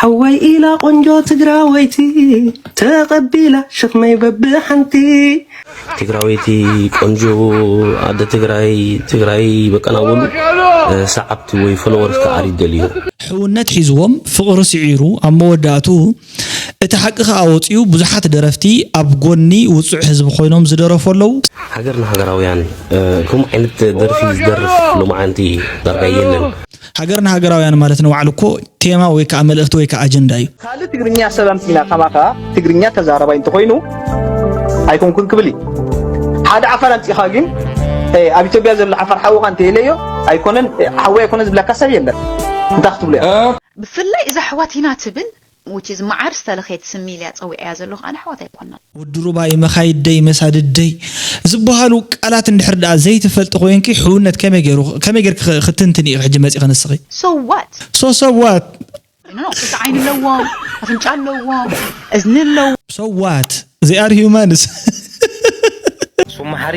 ሓወይ ኢላ ቆንጆ ትግራወይቲ ተቐቢላ ሸኽመይ በብሓንቲ። ትግራወይቲ ቆንጆ ኣደ ትግራይ፣ ትግራይ በቀና በሉ። ሰዓብቲ ወይ ፎሎወርስ ከዓሪ ደልዩ። ሕውነት ሒዝዎም ፍቕሪ ስዒሩ ኣብ መወዳእቱ እቲ ሓቂ ከኣ ወፂኡ ብዙሓት ደረፍቲ ኣብ ጎኒ ውፁዕ ህዝቢ ኮይኖም ዝደረፉ ኣለዉ። ሃገር ንሃገራውያን ከምኡ ዓይነት ደርፊ ዝደርፍ ሎማዓንቲ ዳርጋ የለን። ሃገር ንሃገራውያን ማለት ንባዕሉ እኮ ቴማ ወይ ከዓ መልእኽቲ ወይ ከዓ ኣጀንዳ እዩ። ካልእ ትግርኛ ሰላምቲና ከማኻ ትግርኛ ተዛራባይ እንተኾይኑ ኣይኮንኩን ክብል እዩ። ሓደ ዓፋር ኣምጺኻ ግን ኣብ ኢትዮጵያ ዘሎ ዓፋር ሓውኻ እንተኢለዮ ኣይኮነን ሓወይ ኣይኮነን ዝብለካ ሰብ የለን። እንታይ ክትብሎ እያ? ብፍላይ እዛ ኣሕዋት ኢና ትብል which is መዓር ዝተለኸየት ስም ኢለያ ፀዊዐያ ዘለኹ ኣነ ኣሕዋት ኣይኮናን። ውድሩባይ መኻይደይ መሳድደይ ዝበሃሉ ቃላት እንድሕር ደኣ ዘይትፈልጢ ኮይንኪ ሕውነት ከመይ ገይሩ ከመይ ገይርኪ ክትንትኒ ኢኺ ሕጂ መፂኺ ንስኺ? So what? So so what? No, ክልተ ዓይኒ ኣለዎም፣ ኣፍንጫ ኣለዎም፣ እዝኒ ኣለዎም። So what? They are humans. ሱም መሓሪ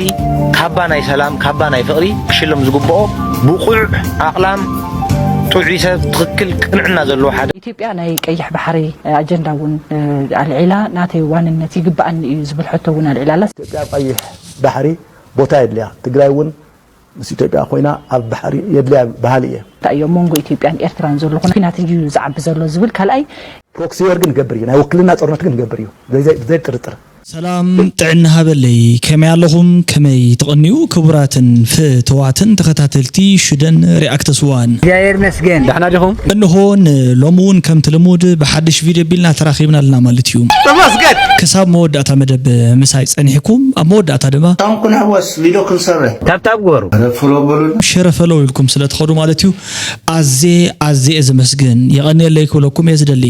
ካባ ናይ ሰላም ካባ ናይ ፍቕሪ ክሽለም ዝግብኦ ብቑዕ ኣቕላም ጥዑይ ሰብ ትኽክል ቅንዕና ዘለዎ ሓደ። ኢትዮጵያ ናይ ቀይሕ ባሕሪ ኣጀንዳ እውን ኣልዒላ ናተይ ዋንነት ይግበኣኒ እዩ ዝብል ሕቶ እውን ኣልዒላ ኣላ። ኢትዮጵያ ኣብ ቀይሕ ባሕሪ ቦታ የድልያ። ትግራይ እውን ምስ ኢትዮጵያ ኮይና ኣብ ባሕሪ የድልያ በሃሊ እየ። እንታይ እዩ ኣብ መንጎ ኢትዮጵያን ኤርትራን ዘሎ ኩነ- ኲናት እዩ ዝዓቢ ዘሎ ዝብል ካልኣይ Proxy war ግን ንገብር እዩ ናይ ውክልና ጦርነት ግን ንገብር እዩ ብዘይ ብዘይ ጥርጥር። ሰላም ጥዕና ሃበለይ ከመይ ኣለኹም ከመይ ተቐንዩ ክቡራትን ፍትዋትን ተኸታተልቲ ሽደን ሪኣክተስ ዋን እግዚኣብሔር ይመስገን ዳሕና ዲኹም እንሆ ንሎሚ እውን ከምቲ ልሙድ ብሓድሽ ቪድዮ ቢልና ተራኺብና ኣለና ማለት እዩ ተመስገን ክሳብ መወዳእታ መደብ ምሳይ ጸኒሕኩም ኣብ መወዳእታ ድማ ታንኩ ንሕወስ ሊዶ ክንሰርሕ ታብታብ ግበሩ ሸረፈሎ በሉኒ ሸረፈሎ ኢልኩም ስለ ትኸዱ ማለት እዩ ኣዜ ኣዜ እየ ዘመስግን የቐንየለይ ክብለኩም እየ ዝደሊ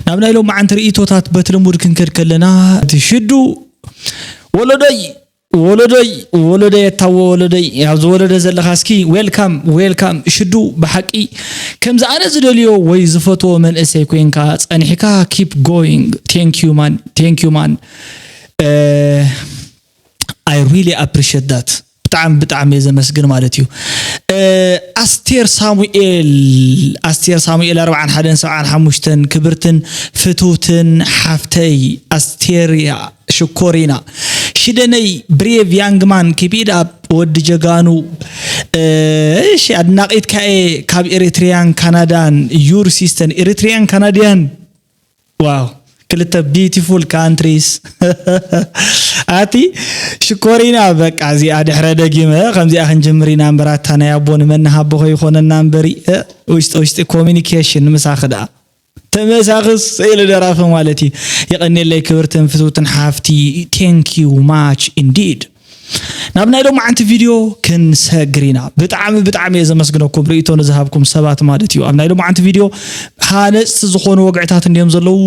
ናብ ናይ ሎማዓንቲ ርእይቶታት በቲ ልሙድ ክንከድ ከለና እቲ ሽዱ ወለዶይ ወለዶይ ወለዶይ የታዎ ወለዶይ ኣብዚ ወለዶ ዘለኻ እስኪ welcome welcome ሽዱ ብሓቂ ከምዚ ኣነ ዝደልዮ ወይ ዝፈትዎ መንእሰይ ኮይንካ ጸኒሕካ keep going thank you man thank you man I really appreciate that ብጣዕሚ ብጣዕሚ እየ ዘመስግን ማለት እዩ ኣስቴር ሳሙኤል ኣስቴር ሳሙኤል ኣርብዓን ሓደን ሰብዓን ሓሙሽተን ክብርትን ፍትውትን ሓፍተይ ኣስቴር እያ ሽኮሪና ሽደነይ brave young man keep it up ወዲ ጀጋኑ እሺ ኣድናቂትካ እየ ካብ ኤሪትሪያን ካናዳን your sister ኤሪትሪያን ካናዲያን ዋው ክልተ beautiful countries ኣቲ ሽኮሪና በቃ እዚኣ ድሕረ ደጊመ ከምዚኣ ክንጅምር ኢና እምበር ኣታ ናይ ኣቦ ንመን ንሃቦ ከይኮነና እምበሪ ውሽጢ ውሽጢ communication ምሳኺ ደኣ ተመሳኽስ ኢሉ ደራፊ ማለት እዩ የቐኔለይ ክብርትን ፍትውትን ሓፍቲ thank you much indeed ናብ ናይ ሎማዓንቲ ቪድዮ ክንሰግር ኢና ብጣዕሚ ብጣዕሚ እየ ዘመስግነኩም ርእቶ ንዝሃብኩም ሰባት ማለት እዩ ኣብ ናይ ሎማዓንቲ ቪድዮ ሃነፅቲ ዝኾኑ ወግዕታት እንዲዮም ዘለዉ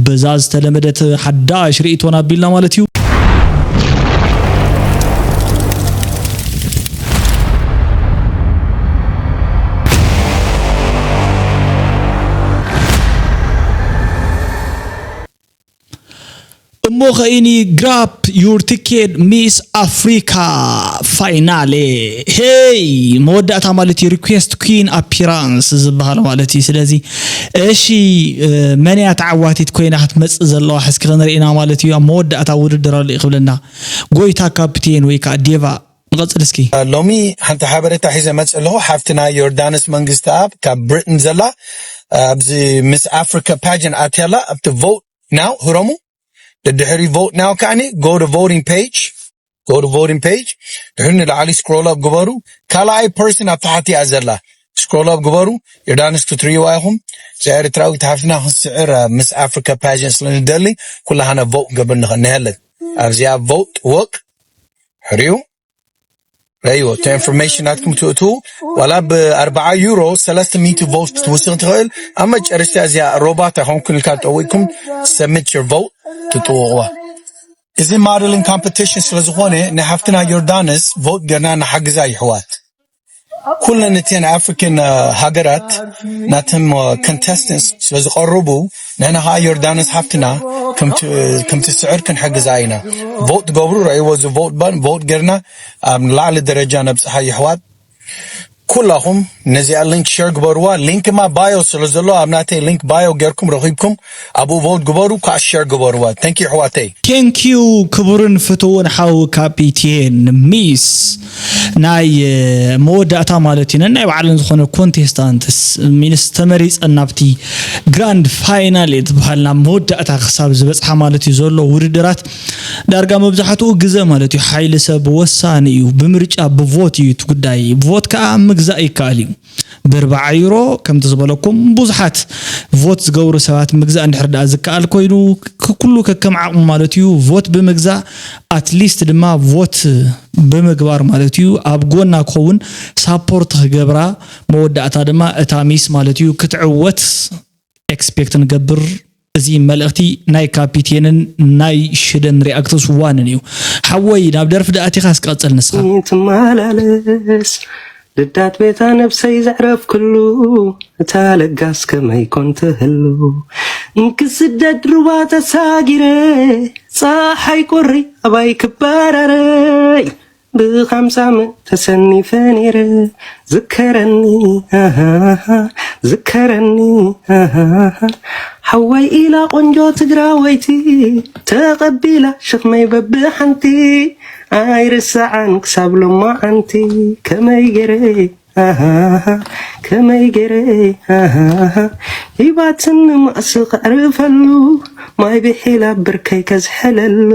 በዛ ዝተለመደት ሓዳሽ ርእቶና ኣቢልና ማለት እዩ እሞ ኸኢኒ grab your ticket Miss Africa finale ሄይ መወዳእታ ማለት እዩ request queen appearance ዝበሃል ማለት እዩ ስለዚ እሺ መን እያ ተዓዋቲት ኮይና ክትመፅእ ዘለዋ ሕስኪ ክንርኢና ማለት እዩ ኣብ መወዳእታ ውድድር ኣሎ እዩ ክብለና ጎይታ ካፕቴን ወይ ከዓ ዴቫ ንቐፅል እስኪ ሎሚ ሓንቲ ሓበሬታ ሒዘ መፅእ ኣለኹ ሓፍትና ዮርዳኖስ መንግስቲ ኣብ ካብ ብሪትን ዘላ ኣብዚ ምስ ኣፍሪካ ፓጀን ኣትያላ ኣብቲ ቮት ናው ህረሙ ደድሕሪ vote now ከዓኒ go to voting page go to voting page ድሕሪ ንላዕሊ scroll up ግበሩ ካልኣይ person ኣብ ታሕቲ እያ ዘላ scroll up ግበሩ ዮርዳኖስ ክትርእይዋ ኢኹም እዛ ኤርትራዊት ሓፍትና ክንስዕር ምስ ኣፍሪካ ፓጀን ስለ ንደሊ ኩላሃና vote ክገብር ንኽእል ንሀለን ኣብዚኣ vote ወቅ ሕሪዩ ረይዎ እቲ information ናትኩም ትእትዉ ዋላ ብ ኣርብዓ euro ሰለስተ ሚእቲ vote ክትውስኽ ትኽእል ኣብ መጨረሽታ እዚኣ robot ኣይኮንኩን ኢልካ ጠዊቅኩም submit your vote ትጥውቕዋ እዚ modeling competition ስለ ዝኾነ ናይ ሓፍትና ዮርዳኖስ vote ገርና ንሓግዛ ይሕዋት ኩለን እተን African ሃገራት ናተም contestants ስለ ዝቐርቡ ንሕና ከዓ ዮርዳኖስ ሓፍትና ከም ትስዕር ክንሕግዛ ኢና vote ትገብሩ ረእይዎ እዚ vote ban vote ገርና ኣብ ንላዕሊ ደረጃ ነብፅሓ ይሕዋት ኩላኹም ነዚኣ ሊንክ ሸር ግበርዋ። ሊንክ ማ ባዮ ስለ ዘሎ ኣብ ናተይ ሊንክ ባዮ ጌርኩም ረኺብኩም ኣብኡ ቮት ግበሩ፣ ከዓ ሸር ግበርዋ። Thank you ኣሕዋተይ። ቴንኪዩ። ክቡርን ፍትውን ሓው ካፒቴን፣ ሚስ ናይ መወዳእታ ማለት እዩ፣ ነናይ ባዕለን ዝኾነ ኮንቴስታንትስ፣ ሚንስ ተመሪፀን ናብቲ ግራንድ ፋይናል እትበሃል ናብ መወዳእታ ክሳብ ዝበፅሓ ማለት እዩ ዘሎ ውድድራት። ዳርጋ መብዛሕትኡ ግዘ ማለት እዩ ሓይሊ ሰብ ወሳኒ እዩ። ብምርጫ ብቮት እዩ እቲ ጉዳይ። ቮት ከዓ ምግዛእ ይከኣል እዩ። ብርባዓ ዩሮ ከምቲ ዝበለኩም ብዙሓት ቮት ዝገብሩ ሰባት ምግዛእ እንድሕር ደኣ ዝከኣል ኮይኑ፣ ክ- ኩሉ ከከም ዓቕሙ ማለት እዩ። ቮት ብምግዛእ ኣትሊስት ድማ ቮት ብምግባር ማለት እዩ ኣብ ጎና ክኸውን ሳፖርት ክገብራ፣ መወዳእታ ድማ እታ ሚስ ማለት እዩ ክትዕወት ኤክስፔክት ንገብር። እዚ መልእኽቲ ናይ ካፒቴንን ናይ ሽደን ሪኣክትስ ዋንን እዩ። ሓወይ ናብ ደርፊ ደኣቲኻ ስቀጽል ንስኻ። ትመላለስ ልዳት ቤታ ነብሰይ ዘዕረፍክሉ እታ ለጋስ ከመይ ኮን ትህሉ እንክስደድ ሩባ ተሳጊረ ፀሓይ ቁሪ ኣባይ ክበራረይ ብኻምሳም ተሰኒፈ ነይረ ዝከረኒ ኣሃሃ፣ ዝከረኒ ኣሃሃ። ሓወይ ኢላ ቆንጆ ትግራወይቲ ተቐቢላ ሸኽመይ በብሓንቲ ኣይርስዓን ክሳብ ሎማዓንቲ ከመይ ገይረ ኣሃሃ፣ ከመይ ገይረ ኣሃሃ። ሂባትኒ ማእሲ ከዕርፈሉ ማይ ብሒላ ብርከይ ከዝሕለሉ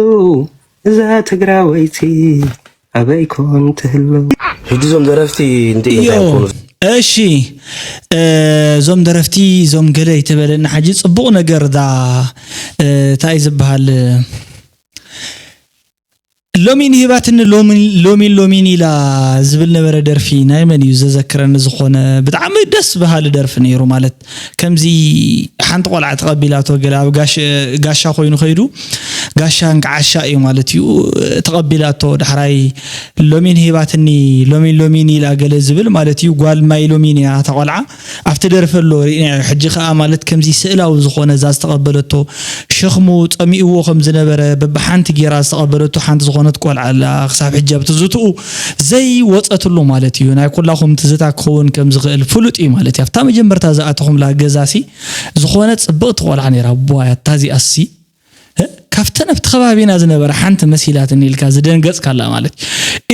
እዛ ትግራወይቲ ኣበይ ኮን ትህሉ። ሕጂ እዞም ደረፍቲ እንታይ እንታይ እዮም። ኮኑ? እሺ፣ እ፣ እዞም ደረፍቲ እዞም ገለ ይተበለና ሕጂ ጽቡቕ ነገር ዳ፣ እ፣ እንታይ ዝበሃል ሎሚን ሂባትኒ ሎሚን ሎሚን ሎሚን ኢላ ዝብል ነበረ ደርፊ ናይ መን እዩ ዘዘክረኒ ዝኾነ ብጣዕሚ ደስ በሃሊ ደርፊ ነይሩ ማለት ከምዚ ሓንቲ ቆልዓ ተቐቢላቶ ገለ ኣብ ጋሽ- ጋሻ ኮይኑ ከይዱ ጋሻ እንቃዓሻ እዩ ማለት እዩ ተቐቢላቶ ዳሕራይ ሎሚን ሂባትኒ ሎሚን ሎሚን ኢላ ገለ ዝብል ማለት እዩ ጓል ማይ ሎሚን እያ እታ ቆልዓ ኣብቲ ደርፊ ኣሎ ርኢናዮ ሕጂ ከዓ ማለት ከምዚ ስእላዊ ዝኾነ እዛ ዝተቐበለቶ ሸኽሙ ጸሚእዎ ከም ዝነበረ በብሓንቲ ጌራ ዝተቐበለቶ ሓንቲ ዝኾነት ቆልዓ ኣላ ክሳብ ሕጂ ኣብ ትዝትኡ ዘይወጸትሉ ማለት እዩ ናይ ኩላኹም ትዝታ ክኸውን ከም ዝኽእል ፍሉጥ እዩ ማለት እዩ ኣብታ መጀመርታ ዝኣተኹምላ ገዛሲ ዝኾነ ጽብቕቲ ቆልዓ ነይራ ቧያ እታ እዚኣሲ ካብተን ኣብቲ ከባቢና ዝነበራ ሓንቲ መሲላትኒ ኢልካ ዝደንገጽካላ ማለት እዩ።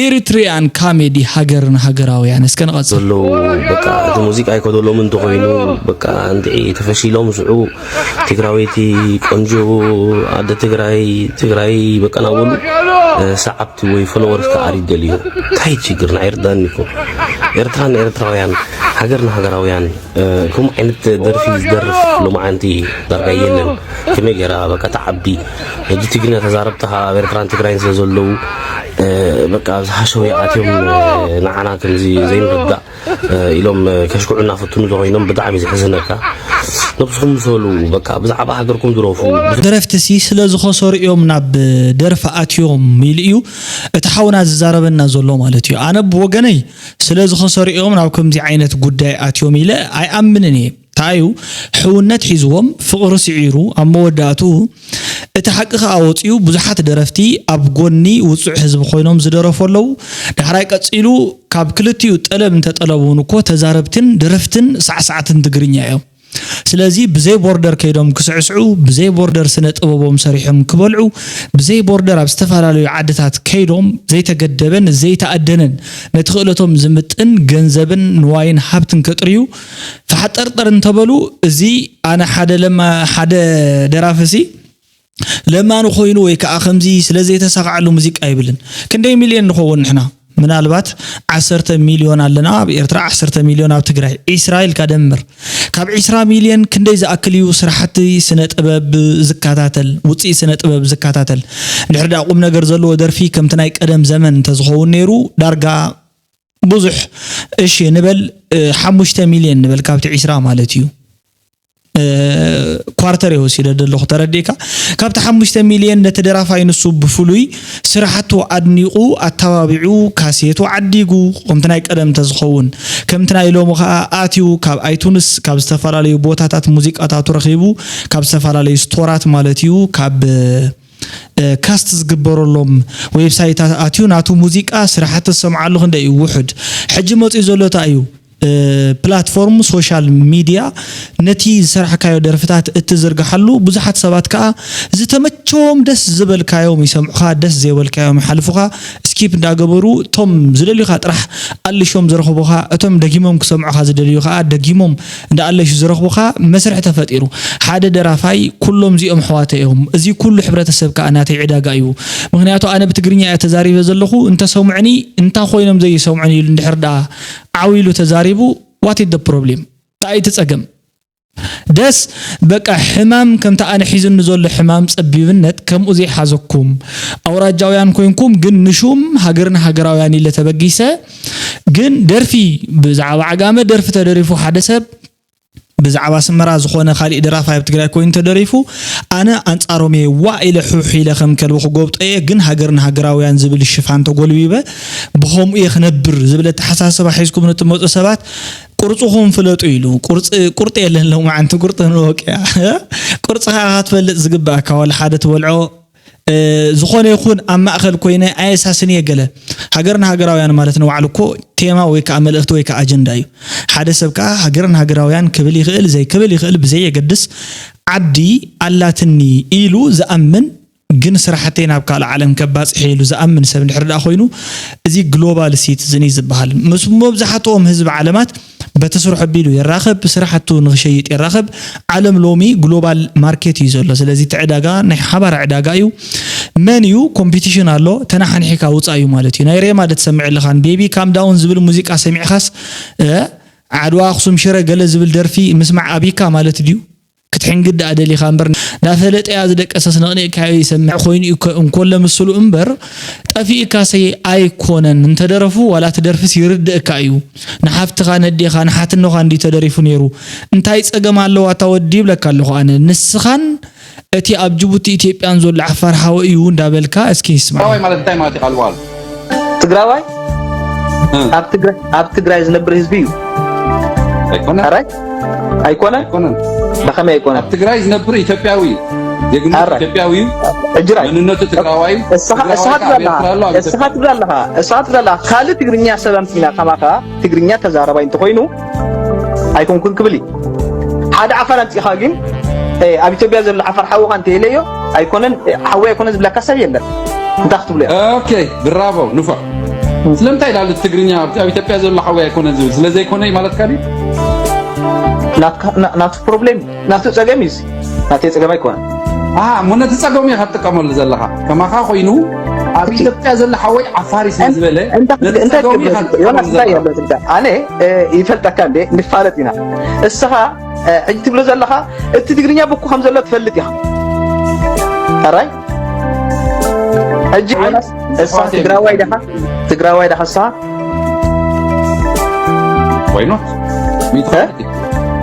ኤሪትሪያን ካሜዲ ሃገርን ሃገራውያን እስከ ንቐጽል። ዘለዉ በቃ እቲ ሙዚቃ ኣይከደሎምን እንተኾይኑ በቃ እንድዒ ተፈሺሎም ሽዑ ትግራወይቲ ቆንጆ ኣደ ትግራይ ትግራይ በቃ ናበሉ ሰዓብቲ ወይ ፎሎወርስ ክዓሪ ደልዮ እንታይ ችግር ናይ ርዳኒ እኮ ኤርትራን ኤርትራውያን ሃገርና ሃገራውያን ከምኡ ዓይነት ደርፊ ዝደርፍ ሎማዓንቲ ዳርጋ የለን። ከመይ ገይራ በቃ ተዓቢ ሕጂ ትግርኛ ተዛረብቲ ከዓ ኣብ ኤርትራን ትግራይን ስለ ዘለዉ በቃ ኣብዚ ሓሸውየ ኣትዮም ንዓና ከምዚ ዘይንርዳእ ኢሎም ከሽክዑና ፈትኑ ተኮይኖም ብጣዕሚ ዘሕዝነካ። ነብስኹም ምሰሉ በቃ ብዛዕባ ሃገርኩም ድረፉ። ደረፍትሲ ስለ ዝኸሰሩ እዮም ናብ ደርፊ ኣትዮም ኢሉ እዩ እቲ ሓውና ዝዛረበና ዘሎ ማለት እዩ። ኣነ ብወገነይ ስለ ዝኸሰሩ እዮም ናብ ከምዚ ዓይነት ጉዳይ ኣትዮም ኢለ ኣይኣምንን እየ። እንታይ እዩ ሕውነት ሒዝዎም ፍቕሪ ስዒሩ ኣብ መወዳእትኡ እቲ ሓቂ ከኣ ወፂኡ ብዙሓት ደረፍቲ ኣብ ጎኒ ውፁዕ ህዝቢ ኮይኖም ዝደረፉ ኣለዉ። ዳሕራይ ቀፂሉ ካብ ክልቲኡ ጠለብ እንተጠለቡ እውን እኮ ተዛረብትን ደረፍትን ሳዕሳዕትን ትግርኛ እዮም። ስለዚ ብዘይ ቦርደር ከይዶም ክስዕስዑ ብዘይ ቦርደር ስነ ጥበቦም ሰሪሖም ክበልዑ ብዘይ ቦርደር ኣብ ዝተፈላለዩ ዓድታት ከይዶም ዘይተገደበን ዘይተኣደነን ነቲ ክእለቶም ዝምጥን ገንዘብን ንዋይን ሃብትን ከጥርዩ ፈሓጠርጠር እንተበሉ እዚ ኣነ ሓደ ለማ ሓደ ደራፍሲ ለማኒ ኮይኑ ወይ ከዓ ከምዚ ስለ ዘይተሳካዐሉ ሙዚቃ ይብልን ክንደይ ሚልዮን ንኸውን ንሕና ምናልባት ዓሰርተ ሚልዮን ኣለና ኣብ ኤርትራ ዓሰርተ ሚልዮን ኣብ ትግራይ ዒስራ ኢልካ ደምር ካብ ዒስራ ሚልዮን ክንደይ ዝኣክል እዩ ስራሕቲ ስነ ጥበብ ዝከታተል ውፅኢት ስነ ጥበብ ዝከታተል እንድሕር ደኣ ቁም ነገር ዘለዎ ደርፊ ከምቲ ናይ ቀደም ዘመን እንተዝኸውን ነይሩ ዳርጋ ብዙሕ እሺ ንበል ሓሙሽተ ሚልዮን ንበል ካብቲ ዒስራ ማለት እዩ ኳርተር እየ ወሲደ ዘለኹ ተረዲእካ ካብቲ ሓሙሽተ ሚልዮን ነቲ ደራፋይ ንሱ ብፍሉይ ስራሕቱ ኣድኒቑ ኣተባቢዑ ካሴቱ ዓዲጉ ከምቲ ናይ ቀደም ተዝኸውን ከምቲ ናይ ሎሚ ከዓ ኣትዩ ካብ ኣይቱንስ ካብ ዝተፈላለዩ ቦታታት ሙዚቃታቱ ረኺቡ ካብ ዝተፈላለዩ ስቶራት ማለት እዩ ካብ ካስት ዝግበረሎም ዌብሳይታት ኣትዩ ናቱ ሙዚቃ ስራሕቲ ዝሰምዓሉ ክንደይ እዩ ውሑድ። ሕጂ መፅኡ ዘሎ እንታይ እዩ? ፕላትፎርም ሶሻል ሚድያ ነቲ ዝሰራሕካዮ ደርፍታት እትዝርግሓሉ፣ ብዙሓት ሰባት ከዓ ዝተመቸዎም ደስ ዝበልካዮም ይሰምዑኻ፣ ደስ ዘይበልካዮም ይሓልፉኻ። ስኪፕ እንዳገበሩ እቶም ዝደልዩኻ ጥራሕ ኣልሾም ዝረኽቡኻ፣ እቶም ደጊሞም ክሰምዑኻ ዝደልዩ ከዓ ደጊሞም እንዳኣለሹ ዝረኽቡኻ መስርሕ ተፈጢሩ። ሓደ ደራፋይ ኩሎም እዚኦም ኣሕዋተ እዮም፣ እዚ ኩሉ ሕብረተሰብ ከዓ ናተይ ዕዳጋ እዩ፣ ምኽንያቱ ኣነ ብትግርኛ እየ ተዛሪበ ዘለኹ፣ እንተሰምዑኒ እንታይ ኮይኖም ዘይሰምዑኒ ኢሉ እንድሕር ደኣ ዓው ኢሉ ተዛሪቡ፣ what is the problem? እንታይ እቲ ጸገም? ደስ በቃ ሕማም ከምቲ ኣነ ሒዙኒ ዘሎ ሕማም ጸቢብነት ከምኡ ዘይሓዘኩም ኣውራጃውያን ኮይንኩም ግን ንሹም ሃገርን ሃገራውያን ኢለ ተበጊሰ ግን ደርፊ ብዛዕባ ዓጋመ ደርፊ ተደሪፉ ሓደ ሰብ ብዛዕባ ኣስመራ ዝኾነ ካሊእ ደራፋይ ኣብ ትግራይ ኮይኑ ተደሪፉ ኣነ ኣንጻሮም እየ ዋ ኢለ ሑሕ ኢለ ከም ከልቢ ክጎብጦ እየ ግን ሃገርን ሃገራውያን ዝብል ሽፋን ተጎልቢበ ብኸምኡ እየ ክነብር ዝብል ኣተሓሳስባ ሒዝኩም ንትመፁ ሰባት ቁርፅኹም ፍለጡ ኢሉ። ቁርፂ ቁርጢ የለን ሎማዓንቲ ቁርጢ ንወቅያ። ቁርፅኻ ኢኻ ትፈልጥ ዝግባእካ ዋላ ሓደ ትበልዖ ዝኾነ ይኹን ኣብ ማእኸል ኮይነ ኣየሳስን እየ ገለ። ሃገርና ሃገራውያን ማለት ንባዕሉ እኮ ቴማ ወይ ከዓ መልእኽቲ ወይ ከዓ ኣጀንዳ እዩ። ሓደ ሰብ ከዓ ሃገርን ሃገራውያን ክብል ይኽእል ዘይክብል ይኽእል ብዘየገድስ ዓዲ ኣላትኒ ኢሉ ዝኣምን ግን ስራሕተይ ናብ ካልእ ዓለም ከባፅሕ ኢሉ ዝኣምን ሰብ እንድሕር ደኣ ኮይኑ እዚ ግሎባል ሲቲዝን እዩ ዝበሃል። ምስ መብዛሕትኦም ህዝቢ ዓለማት በቲ ስርሑ ኣቢሉ የራኽብ፣ ስራሕቱ ንኽሸይጥ የራኽብ። ዓለም ሎሚ ግሎባል ማርኬት እዩ ዘሎ። ስለዚ እቲ ዕዳጋ ናይ ሓባር ዕዳጋ እዩ። መን እዩ ኮምፒቲሽን ኣሎ ተናሓኒሒካ ውፃእ እዩ ማለት እዩ። ናይ ሬማ ዶ ትሰምዕ ኣለኻን ቤቢ ካም ዳውን ዝብል ሙዚቃ ሰሚዕኻስ ዓድዋ ኣኽሱም ሽረ ገለ ዝብል ደርፊ ምስማዕ ኣቢካ ማለት ድዩ? ክትሕንግድ ደኣ ደሊኻ እምበር እንዳፈለጠያ ዝደቀሰስ ነቕኒቕካዮ ይሰምዕ ኮይኑ እዩ እኮ እንኮሎ ምስሉ እምበር ጠፊእካሰይ ኣይኮነን እንተደረፉ ዋላ ትደርፍስ ይርድእካ እዩ ንሓፍትኻ ነዴኻ ንሓትኖኻ እንዲ ተደሪፉ ነይሩ እንታይ ጸገም ኣለዋ እታ ወዲ ይብለካ ኣለኹ ኣነ ንስኻን እቲ ኣብ ጅቡቲ ኢትዮጵያን ዘሎ ዓፋር ሓወ እዩ እንዳበልካ እስኪ ይስማዕ ትግራዋይ ማለት እንታይ ማለት እዩ ቃል በቃል ትግራዋይ ኣብ ትግራይ ዝነብር ህዝቢ እዩ። ኣይኮነን። ኣራይ ኣይኮነን። ኣይኮነን። ብኸመይ ኣይኮነን? ኣብ ትግራይ ዝነብር ኢትዮጵያዊ እዩ። ዜግነቱ ኣራይ። ኢትዮጵያዊ እዩ። ሕጂ ራይ። መንነቱ ትግራዋይ እዩ። እስኻ ትግራዋይ እስኻ ከዓ ትብላለኻ። ኤርትራ ኣሎ ኣብ እስኻ ኢትዮጵያ። ትብላለኻ። እስኻ ትብላለኻ። ካልእ ትግርኛ ሰብ ኣምጺና ከማኻ ትግርኛ ተዛራባይ እንተኾይኑ ኣይኮንኩን ክብል እዩ። ሓደ ዓፋር ኣምጺኻ ግን እ፣ ኣብ ኢትዮጵያ ዘሎ ዓፋር ሓውኻ እንተኢለዮ ኣይኮነን እ፣ ሓወይ ኣይኮነን ዝብለካ ሰብ የለን። እንታይ ክትብሎ ኢኻ? ኦኬ ብራቮ ንፉዕ ስለምንታይ ኢላ ትግርኛ ኣብ ኣብ ኢትዮጵያ ዘሎ ሓወይ ኣይኮነን ዝብል ስለ ዘይኮነ እዩ ማለትካ ድዩ ናትካ- ና- ናቱ ፕሮብሌም ናቱ ጸገም እዩ እዚ። ናተይ ጸገም ኣይኮነን። ኣሃ እሞ ነቲ ጸገሙ ኢኻ ትጥቀመሉ ዘለኻ ከማኻ ኮይኑ ኣብ ኢትዮጵያ ዘሎ ሓወይ ዓፋር እዩ ስለ ዝበለ እንታይ ነቲ እንታይ ጸገሙ ኢኻ ትገብር? ዮናስ ትጥቀመሉ እንታይ ዘለኻ ያለው ትብዳ? ኣነ እ፣ ይፈልጠካ እንዴ ንፋለጥ ኢና። እስኻ እ፣ ሕጂ ትብሎ ዘለኻ እቲ ትግርኛ ብኩ ከም ዘሎ ትፈልጥ ኢኻ። ሕራይ ሕጂ ዮናስ እሳ ትግራዋይ ደኻ ትግራዋይ ደኻ እሳ Why not?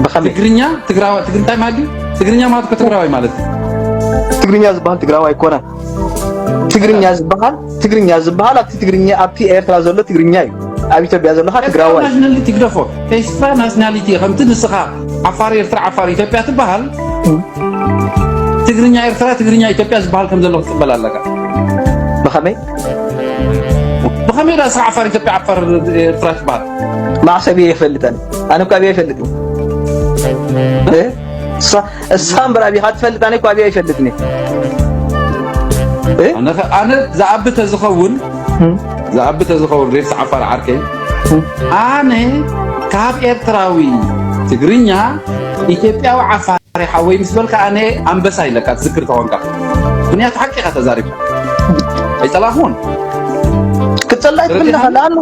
ብኸመይ ትግርኛ ትግራዋይ ትግርኛ ማለት እዩ። ትግርኛ ማለት እኮ ትግራዋይ ማለት እዩ። ትግርኛ ዝበሃል ትግራዋይ ኣይኮነን። ትግርኛ ዝበሃል ትግርኛ ዝበሃል ኣብቲ ትግርኛ ኣብቲ ኤርትራ ዘሎ ትግርኛ እዩ። ኣብ ኢትዮጵያ ዘለኻ ትግራዋይ። ናሽናሊቲ ግደፎ። ኤክስትራ ናሽናሊቲ ከምቲ ንስኻ ዓፋር ኤርትራ ዓፋር ኢትዮጵያ ትበሃል። ትግርኛ ኤርትራ ትግርኛ ኢትዮጵያ ዝበሃል ከም ዘሎ ክትቅበል ኣለካ። ብኸመይ? ብኸመይ ዳ ስኻ ዓፋር ኢትዮጵያ ዓፋር ኤርትራ ትበሃል? ማዕሰብ እየ ይፈልጠን ኣነ እኳ ኣብያ ይፈልጥን እሳ እሳ እምበር ኣቢኻ ትፈልጥ ኣነ እኳ ኣብያ ይፈልጥን ኣነ ዝኣቢ ተዝኸውን ዝኣቢ ተዝኸውን ሬስ ዓፋር ዓርከይ ኣነ ካብ ኤርትራዊ ትግርኛ ኢትዮጵያዊ ዓፋር ሓወይ ምስ በልካ ኣነ ኣንበሳ ኢለካ ትዝክር ተኾንካ ምክንያቱ ሓቂ ኢኻ ተዛሪብካ ኣይጸላኹን ክትጸላ ይትብል ኢኻ ለኣኑ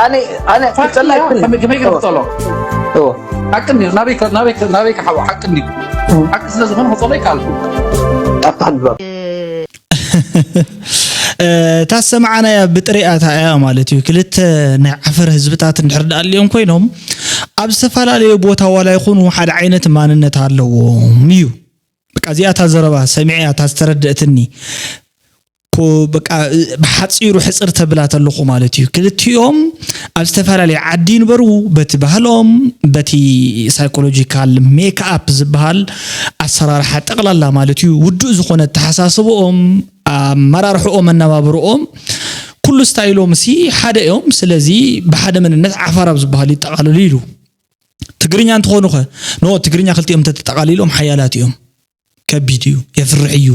ኣነ ኣነ ክትጸላ ይትብል ከመይ ከመይ ገይረ ክጸሎ ሓቂ እንዲዩ ናበይ ናበይ ናበይ ክሓው ሓቂ እንዲዩ ሓቂ ስለ ዝኾነ ክጸሎ ይከኣልኩ ኣብታ ንባብ እታ ዝሰማዓናያ ብጥሪኣታ እያ ማለት እዩ ክልተ ናይ ዓፈር ህዝብታት እንድሕር ደኣልዮም ኮይኖም ኣብ ዝተፈላለዩ ቦታ ዋላ ይኹኑ ሓደ ዓይነት ማንነት ኣለዎም እዩ በቃ እዚኣታ ዘረባ ሰሚዐያ እታ ዝተረድእትኒ ብሓፂሩ ሕፅር ተብላ ተለኹ ማለት እዩ ክልቲኦም ኣብ ዝተፈላለየ ዓዲ ይንበሩ በቲ ባህሎም በቲ ሳይኮሎጂካል ሜክኣፕ ዝበሃል ኣሰራርሓ ጠቕላላ ማለት እዩ ውዱእ ዝኾነ ኣተሓሳስብኦም ኣመራርሕኦም፣ ኣነባብርኦም፣ ኩሉ ስታይሎም ሲ ሓደ እዮም። ስለዚ ብሓደ መንነት ዓፋር ኣብ ዝበሃል ይጠቓለሉ ኢሉ። ትግርኛ እንትኾኑ ኸ? ኖ፣ ትግርኛ ክልቲኦም እንተተጠቓሊሎም ሓያላት እዮም። ከቢድ እዩ፣ የፍርሕ እዩ፣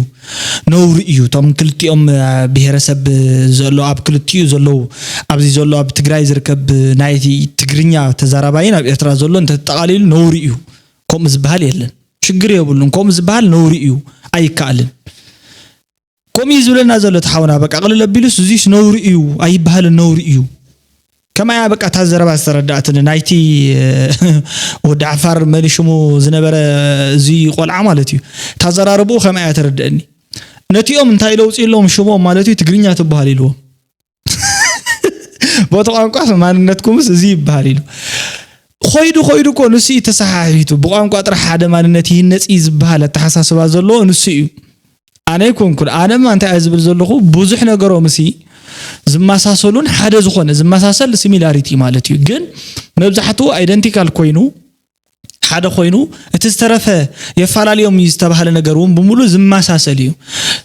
ነውሪ እዩ። እቶም ክልቲኦም ብሄረሰብ ዘሎ፣ ኣብ ክልቲኡ ዘለዉ፣ ኣብዚ ዘሎ ኣብ ትግራይ ዝርከብ ናይቲ ትግርኛ ተዛራባይን ኣብ ኤርትራ ዘሎ እንተተጠቓሊሉ ነውሪ እዩ። ከምኡ ዝበሃል የለን፣ ሽግር የብሉን። ከምኡ ዝበሃል ነውሪ እዩ፣ ኣይከኣልን። ከምኡ እዩ ዝብለና ዘሎ እቲ ሓውና። በቃ ቅልል ኣቢሉስ እዚስ ነውሪ እዩ ኣይበሃልን፣ ነውሪ እዩ። ከማያ በቃ እታ ዘረባ ዝተረዳእትኒ ናይቲ ወዲ ዓፋር መን ሽሙ ዝነበረ እዚ ቆልዓ ማለት እዩ። እታ ዘራርብኡ ከማያ ተረድአኒ። ነቲኦም እንታይ ለውፂ ኣለዎም ሽሞም ማለት እዩ ትግርኛ ትበሃል ኢልዎም። በቲ ቋንቋ ማንነትኩምስ እዚ ይበሃል ኢሉ። ኾይዱ ኾይዱ እኮ ንሱ እዩ ተሰሓሒቱ። ብቋንቋ ጥራሕ ሓደ ማንነት ይህነፅ እዩ ዝበሃል ኣተሓሳስባ ዘለዎ ንሱ እዩ። ኣነ ኣይኮንኩን። ኣነማ እንታይ እየ ዝብል ዘለኹ፣ ብዙሕ ነገሮም ሲ ዝመሳሰሉን ሓደ ዝኾነ፣ ዝመሳሰል ሲሚላሪቲ ማለት እዩ። ግን መብዛሕትኡ ኣይደንቲካል ኮይኑ፣ ሓደ ኮይኑ፣ እቲ ዝተረፈ የፈላለዮም እዩ ዝተባህለ ነገር እውን ብምሉእ ዝመሳሰል እዩ።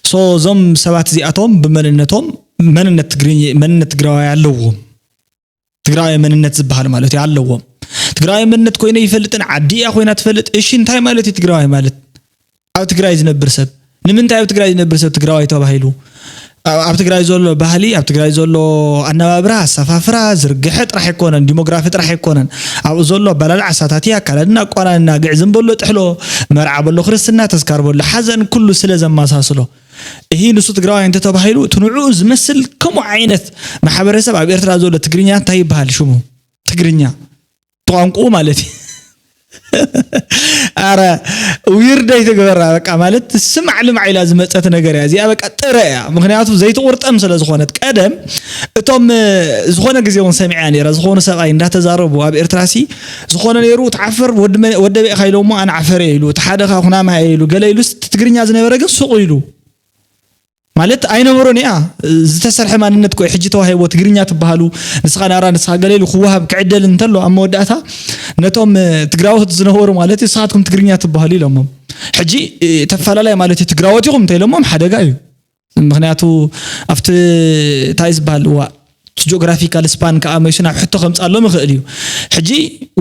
ሶ እዞም ሰባት እዚኣቶም ብመንነቶም መንነት ትግርኝ-፣ መንነት ትግራዋይ ኣለዎም። ትግራዋይ መንነት ዝበሃል ማለት እዩ ኣለዎም። ትግራዋይ መንነት ኮይነ ይፈልጥን ዓዲ እያ ኮይና ትፈልጥ። እሺ እንታይ ማለት እዩ ትግራዋይ ማለት? ኣብ ትግራይ ዝነብር ሰብ ንምንታይ ኣብ ትግራይ ዝነብር ሰብ ትግራዋይ ተባሂሉ? ኣብ ኣብ ትግራይ ዘሎ ባህሊ፣ ኣብ ትግራይ ዘሎ ኣነባብራ፣ ኣሰፋፍራ፣ ዝርግሐ ጥራሕ ኣይኮነን፣ ዲሞግራፊ ጥራሕ ኣይኮነን። ኣብኡ ዘሎ ኣበላልዓ፣ ኣሳታትያ፣ ኣካዳድና፣ ኣቋናንና፣ ግዕዝም በሎ ጥሕሎ፣ መርዓ በሎ ክርስትና፣ ተስካር በሎ ሓዘን፣ ኩሉ ስለ ዘመሳስሎ። እሂ ንሱ ትግራዋይ እንተተባሂሉ፣ እቲ ንዕኡ ዝመስል ከምኡ ዓይነት ማሕበረሰብ ኣብ ኤርትራ ዘሎ ትግርኛ እንታይ ይበሃል ሽሙ? ትግርኛ። ብቋንቋኡ ማለት እዩ። ኣረ ዊርድ ኣይትግበራ፣ በቃ ማለት ስማዕ ልማዕ ኢላ ዝመፀት ነገር እያ እዚኣ። በቃ ጥረ እያ፣ ምክንያቱ ዘይትቁርጠም ስለ ዝኾነት። ቀደም እቶም እ፣ ዝኾነ ግዜ እውን ሰሚዐያ ነይረ፣ ዝኾኑ ሰብኣይ እንዳተዛረቡ ኣብ ኤርትራ ሲ ዝኾነ ነይሩ ትዓፍር ወዲ መ-፣ ወደ ቤእኻ ኢሎሞ ኣነ ዓፈር እየ ኢሉ፣ እቲ ሓደ ኸዓ ኩናማ እየ ኢሉ፣ ገለ ኢሉ፣ እቲ ትግርኛ ዝነበረ ግን ሱቕ ኢሉ ማለት ኣይነበሮን እያ። ዝተሰርሐ ማንነት እኮ እዩ። ሕጂ ተዋሂቦ ትግርኛ ትበሃሉ፣ ንስኻ ናራ፣ ንስኻ ገለ ኢሉ ክወሃብ ክዕደል እንተሎ፣ ኣብ መወዳእታ ነቶም እ፣ ትግራዎት ዝነበሩ ማለት እዩ፣ ንስኻትኩም ትግርኛ ትበሃሉ ኢሎሞም። ሕጂ እ፣ ተፈላላይ ማለት እዩ፣ ትግራዎት ኢኹም እንተኢሎሞም ሓደጋ እዩ። ምክንያቱ ኣብቲ እንታይ ዝበሃል እዋ ጂኦግራፊካል ስፓን ከዓ መይሱ ናብ ሕቶ ከምፅኣሎም ይኽእል እዩ። ሕጂ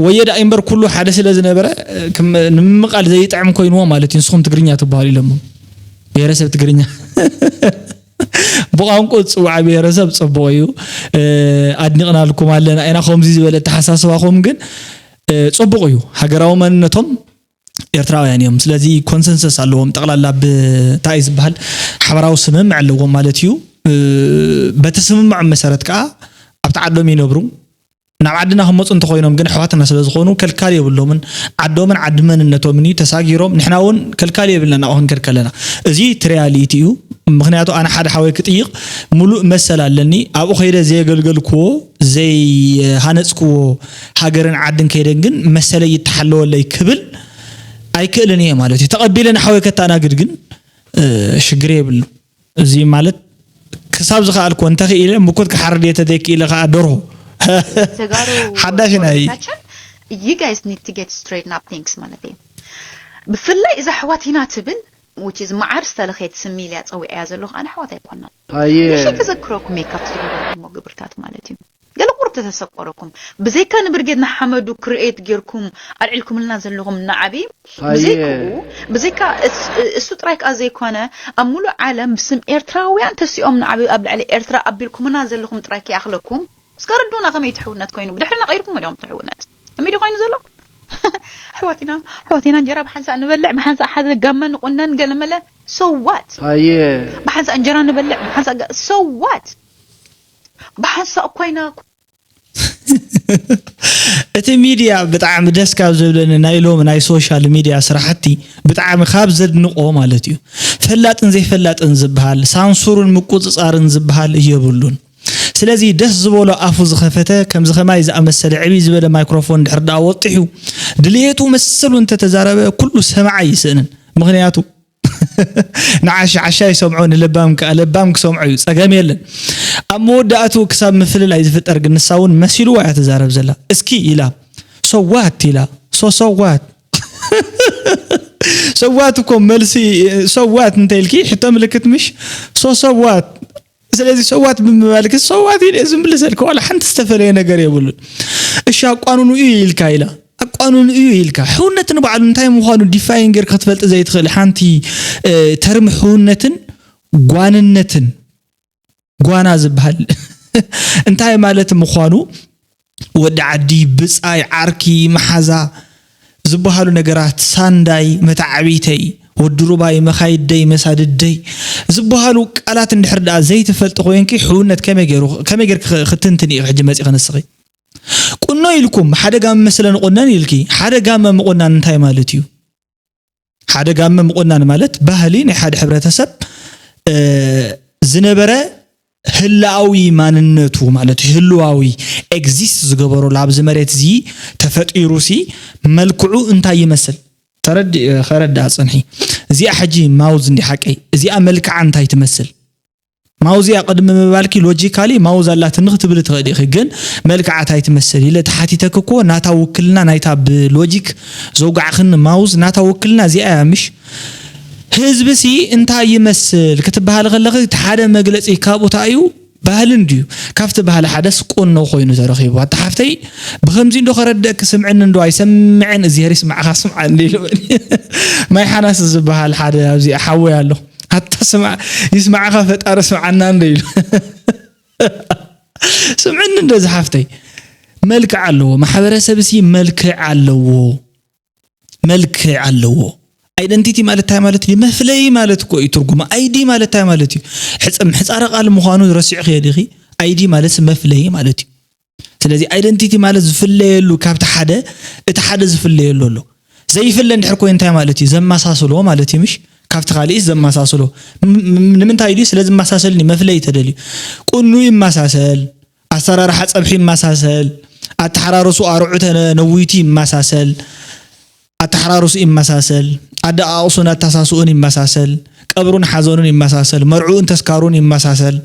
ወየ ደኣ እምበር ኩሉ ሓደ ስለ ዝነበረ እ፣ ክም-፣ ንምምቓል ዘይጥዕም ኮይንዎ ማለት እዩ። ንስኹም ትግርኛ ትበሃሉ ኢሎሞም። ብሄረሰብ ትግርኛ። ብቋንቋ ዝፅዋዕ ብሄረሰብ ፅቡቕ እዩ። እ፣ ኣድኒቕናልኩም ኣለና ኢና። ከምዚ ዝበለ ኣተሓሳስባኹም ግን እ፣ ፅቡቕ እዩ። ሃገራዊ መንነቶም ኤርትራውያን እዮም። ስለዚ ኮንሰንሰስ ኣለዎም። ጠቕላላ ብ-፣ እንታይ እዩ ዝበሃል፣ ሓበራዊ ስምምዕ ኣለዎም ማለት እዩ። እ፣ በቲ ስምምዖም መሰረት ከዓ ኣብቲ ዓዶም ይነብሩ። ናብ ዓድና ክመፁ እንተኾይኖም ግን ኣሕዋትና ስለ ዝኾኑ ከልካል የብሎምን። ዓዶምን ዓዲ መንነቶምን እዩ ተሳጊሮም። ንሕና እውን ከልካል የብልና ናብኡ ክንከድ ከለና። እዚ እቲ ሪያሊቲ እዩ። ምክንያቱ ኣነ ሓደ ሓወይ ክጥይቕ ሙሉእ መሰል ኣለኒ። ኣብኡ ከይደ ዘየገልገልክዎ፣ ዘይሃነፅክዎ ሃገርን ዓድን ከይደን ግን መሰለይ ይተሓለወለይ ክብል ኣይክእልን እየ ማለት እዩ። ተቐቢለ ንሓወይ ከተኣናግድ ግን እ፣ ሽግር የብሉ። እዚ ማለት ክሳብ ዝኸኣልኩ እንተኽኢለ ምኩት ክሓርድ እየ፣ ተዘይክኢለ ከዓ ደርሆ። ተጋሩ ሓዳሽ ናይ you guys need to get straighten up things ማለት እዩ። ብፍላይ እዛ ኣሕዋት ኢና ትብል which is መዓር ዝተለኸየት ስም ኢልያ ፀዊዐያ ዘለኹ ኣነ ኣሕዋት ኣይኮናን። ኣየ ንሽ ተዘክረኩም እየ ካብቲ ዝገበርኩሞ ግብርታት ማለት እዩ። ገለ ቁሩብ ተተሰቆረኩም ብዘይካ ንብርጌድ ንሓመዱ ክርኤት ጌርኩም ኣልዒልኩምልና ዘለኹም ንዓቢ ኣየ ብዘይክኡ ብዘይካ እስ- እሱ ጥራይ ከዓ ዘይኮነ ኣብ ሙሉእ ዓለም ብስም ኤርትራውያን ተሲኦም ንዓቢ ኣብ ልዕሊ ኤርትራ ኣቢልኩምና ዘለኹም ጥራይ ከይኣኽለኩም እስከ ረዱና ከመይ ትሕውነት ኮይኑ ብድሕርና ቀይርኩም ዲኹም ትሕውነት ከመይ ድዩ ኮይኑ ዘሎ ኣሕዋትና ኣሕዋትና እንጀራ ብሓንሳእ ንበልዕ ብሓንሳእ ሓደ ጋመ ንቁነን ገለመለ so what ኣየ ብሓንሳእ እንጀራ ንበልዕ ብሓንሳእ so what ብሓንሳእ ኮይና እቲ ሚድያ ብጣዕሚ ደስ ካብ ዝብለኒ ናይ ሎሚ ናይ ሶሻል ሚድያ ስራሕቲ ብጣዕሚ ካብ ዘድንቆ ማለት እዩ። ፈላጥን ዘይፈላጥን ዝበሃል ሳንሱርን ምቁፅፃርን ዝበሃል የብሉን። ስለዚ ደስ ዝበሎ ኣፉ ዝኸፈተ ከምዚ ከማይ ዝኣመሰለ ዕብይ ዝበለ ማይክሮፎን ድሕር ደኣ ወጢሑ ድልየቱ መሰሉ እንተተዛረበ ኩሉ ሰማዓይ ይስእንን። ምክንያቱ ንዓሻ ዓሻ ይሰምዖ፣ ንለባም ከኣ ለባም ክሰምዖ እዩ። ጸገም የለን። ኣብ መወዳእትኡ ክሳብ ምፍልላይ ዝፍጠር ግን ንሳ እውን መሲልዋ እያ ትዛረብ ዘላ። እስኪ ኢላ፣ so what ኢላ፣ so so what? ሰዋት እኮ መልሲ ሰዋት እንተ ኢልኪ ሕቶ ምልክት ምሽ ሶ ሰዋት ስለዚ ሰዋት ብምባልክ ሰዋት ኢለ ዝምልሰልክ ዋላ ሓንቲ ዝተፈለየ ነገር የብሉን። እሺ ኣቋኑኑ እዩ ኢልካ ኢላ ኣቋኑኑ እዩ ኢልካ ሕውነት ንባዕሉ እንታይ ምዃኑ ዲፋይን ጌር ክትፈልጥ ዘይትኽእል ሓንቲ ተርሚ ሕውነትን ጓንነትን ጓና ዝበሃል እንታይ ማለት ምዃኑ ወዲ ዓዲ ብጻይ ዓርኪ መሓዛ ዝበሃሉ ነገራት ሳንዳይ መተዓቢተይ ወዲ ሩባይ መኻይደይ መሳድደይ ዝበሃሉ ቃላት እንድሕር ደኣ ዘይትፈልጢ ኮይንኪ ሕውነት ከመይ ገይሩ ከመይ ጌርኪ ክትንትን ኢኺ ሕጂ መጺኺ ንስኺ ቁኖ ኢልኩም ሓደ ጋመ ስለ ንቑነን ኢልኪ ሓደ ጋመ ምቑናን እንታይ ማለት እዩ ሓደ ጋመ ምቑናን ማለት ባህሊ ናይ ሓደ ሕብረተሰብ ዝነበረ ህላዊ ማንነቱ ማለት ህልዋዊ ኤግዚስት ዝገበረሉ ኣብዚ መሬት እዚ ተፈጢሩ ሲ መልክዑ እንታይ ይመስል ተረድ ከረዳ ጽንሒ እዚኣ ሕጂ ማውዝ እንዲ ሓቀይ እዚኣ መልክዓ እንታይ ትመስል ማውዝ እያ ቅድሚ ምባልኪ ሎጂካሊ ማውዝ ኣላትኒ ክትብሊ ትኽእሊ ኢኺ ግን መልክዓ እንታይ ትመስል ኢለ ተሓቲተኪ እኮ ናታ ውክልና ናይታ ብሎጂክ ዘውጋዕክኒ ማውዝ ናታ ውክልና እዚኣ እያ ምሽ ህዝቢ ሲ እንታይ ይመስል ክትበሃል ከለኺ እቲ ሓደ መግለፂ ካብኡ እንታይ እዩ ባህሊ እንድዩ ካብቲ ባህሊ ሓደስ ቁኖ ኮይኑ ተረኺቡ ኣታ ሓፍተይ ብከምዚ እንዶ ከረደእኪ ስምዕኒ እንዶ ኣይሰምዕን እዚሄር ይስማዕካ ስምዓኒ ኢሉ ማይ ሓናስ ዝበሃል ሓደ ኣብዚ ሓወይ ኣሎ ኣታ ስማዕ ይስማዕካ ፈጣሪ ስምዓና እንዶ ኢሉ ስምዕኒ እንዶ ዝሓፍተይ መልክዕ ኣለዎ ማሕበረሰብ ሲ መልክዕ ኣለዎ መልክዕ ኣለዎ identity ማለት እንታይ ማለት እዩ መፍለይ ማለት እኮ እዩ ትርጉሙ ID ማለት እንታይ ማለት እዩ ሕፅም ሕፃረ ቃል ምዃኑ ረሲዕኽዮ ዲኺ ID ማለት መፍለይ ማለት እዩ ስለዚ identity ማለት ዝፍለየሉ ካብቲ ሓደ እቲ ሓደ ዝፍለየሉ ኣሎ ዘይፍለ እንድሕር ኮይኑ እንታይ ማለት እዩ ዘመሳስሎ ማለት እዩ ምሽ ካብቲ ካሊእስ ዘመሳስሎ ንምንታይ ድዩ ስለ ዝመሳሰልኒ መፍለይ ተደልዩ ቁኑ ይመሳሰል ኣሰራርሓ ፀብሒ ይመሳሰል ኣተሓራርሱ ኣርዑ ተነዊቱ ይመሳሰል ኣተሓራርሱ ይመሳሰል ኣደቃቕሱን ኣተሳስኡን ይመሳሰል ቀብሩን ሓዘኑን ይመሳሰል መርዕኡን ተስካሩን ይመሳሰል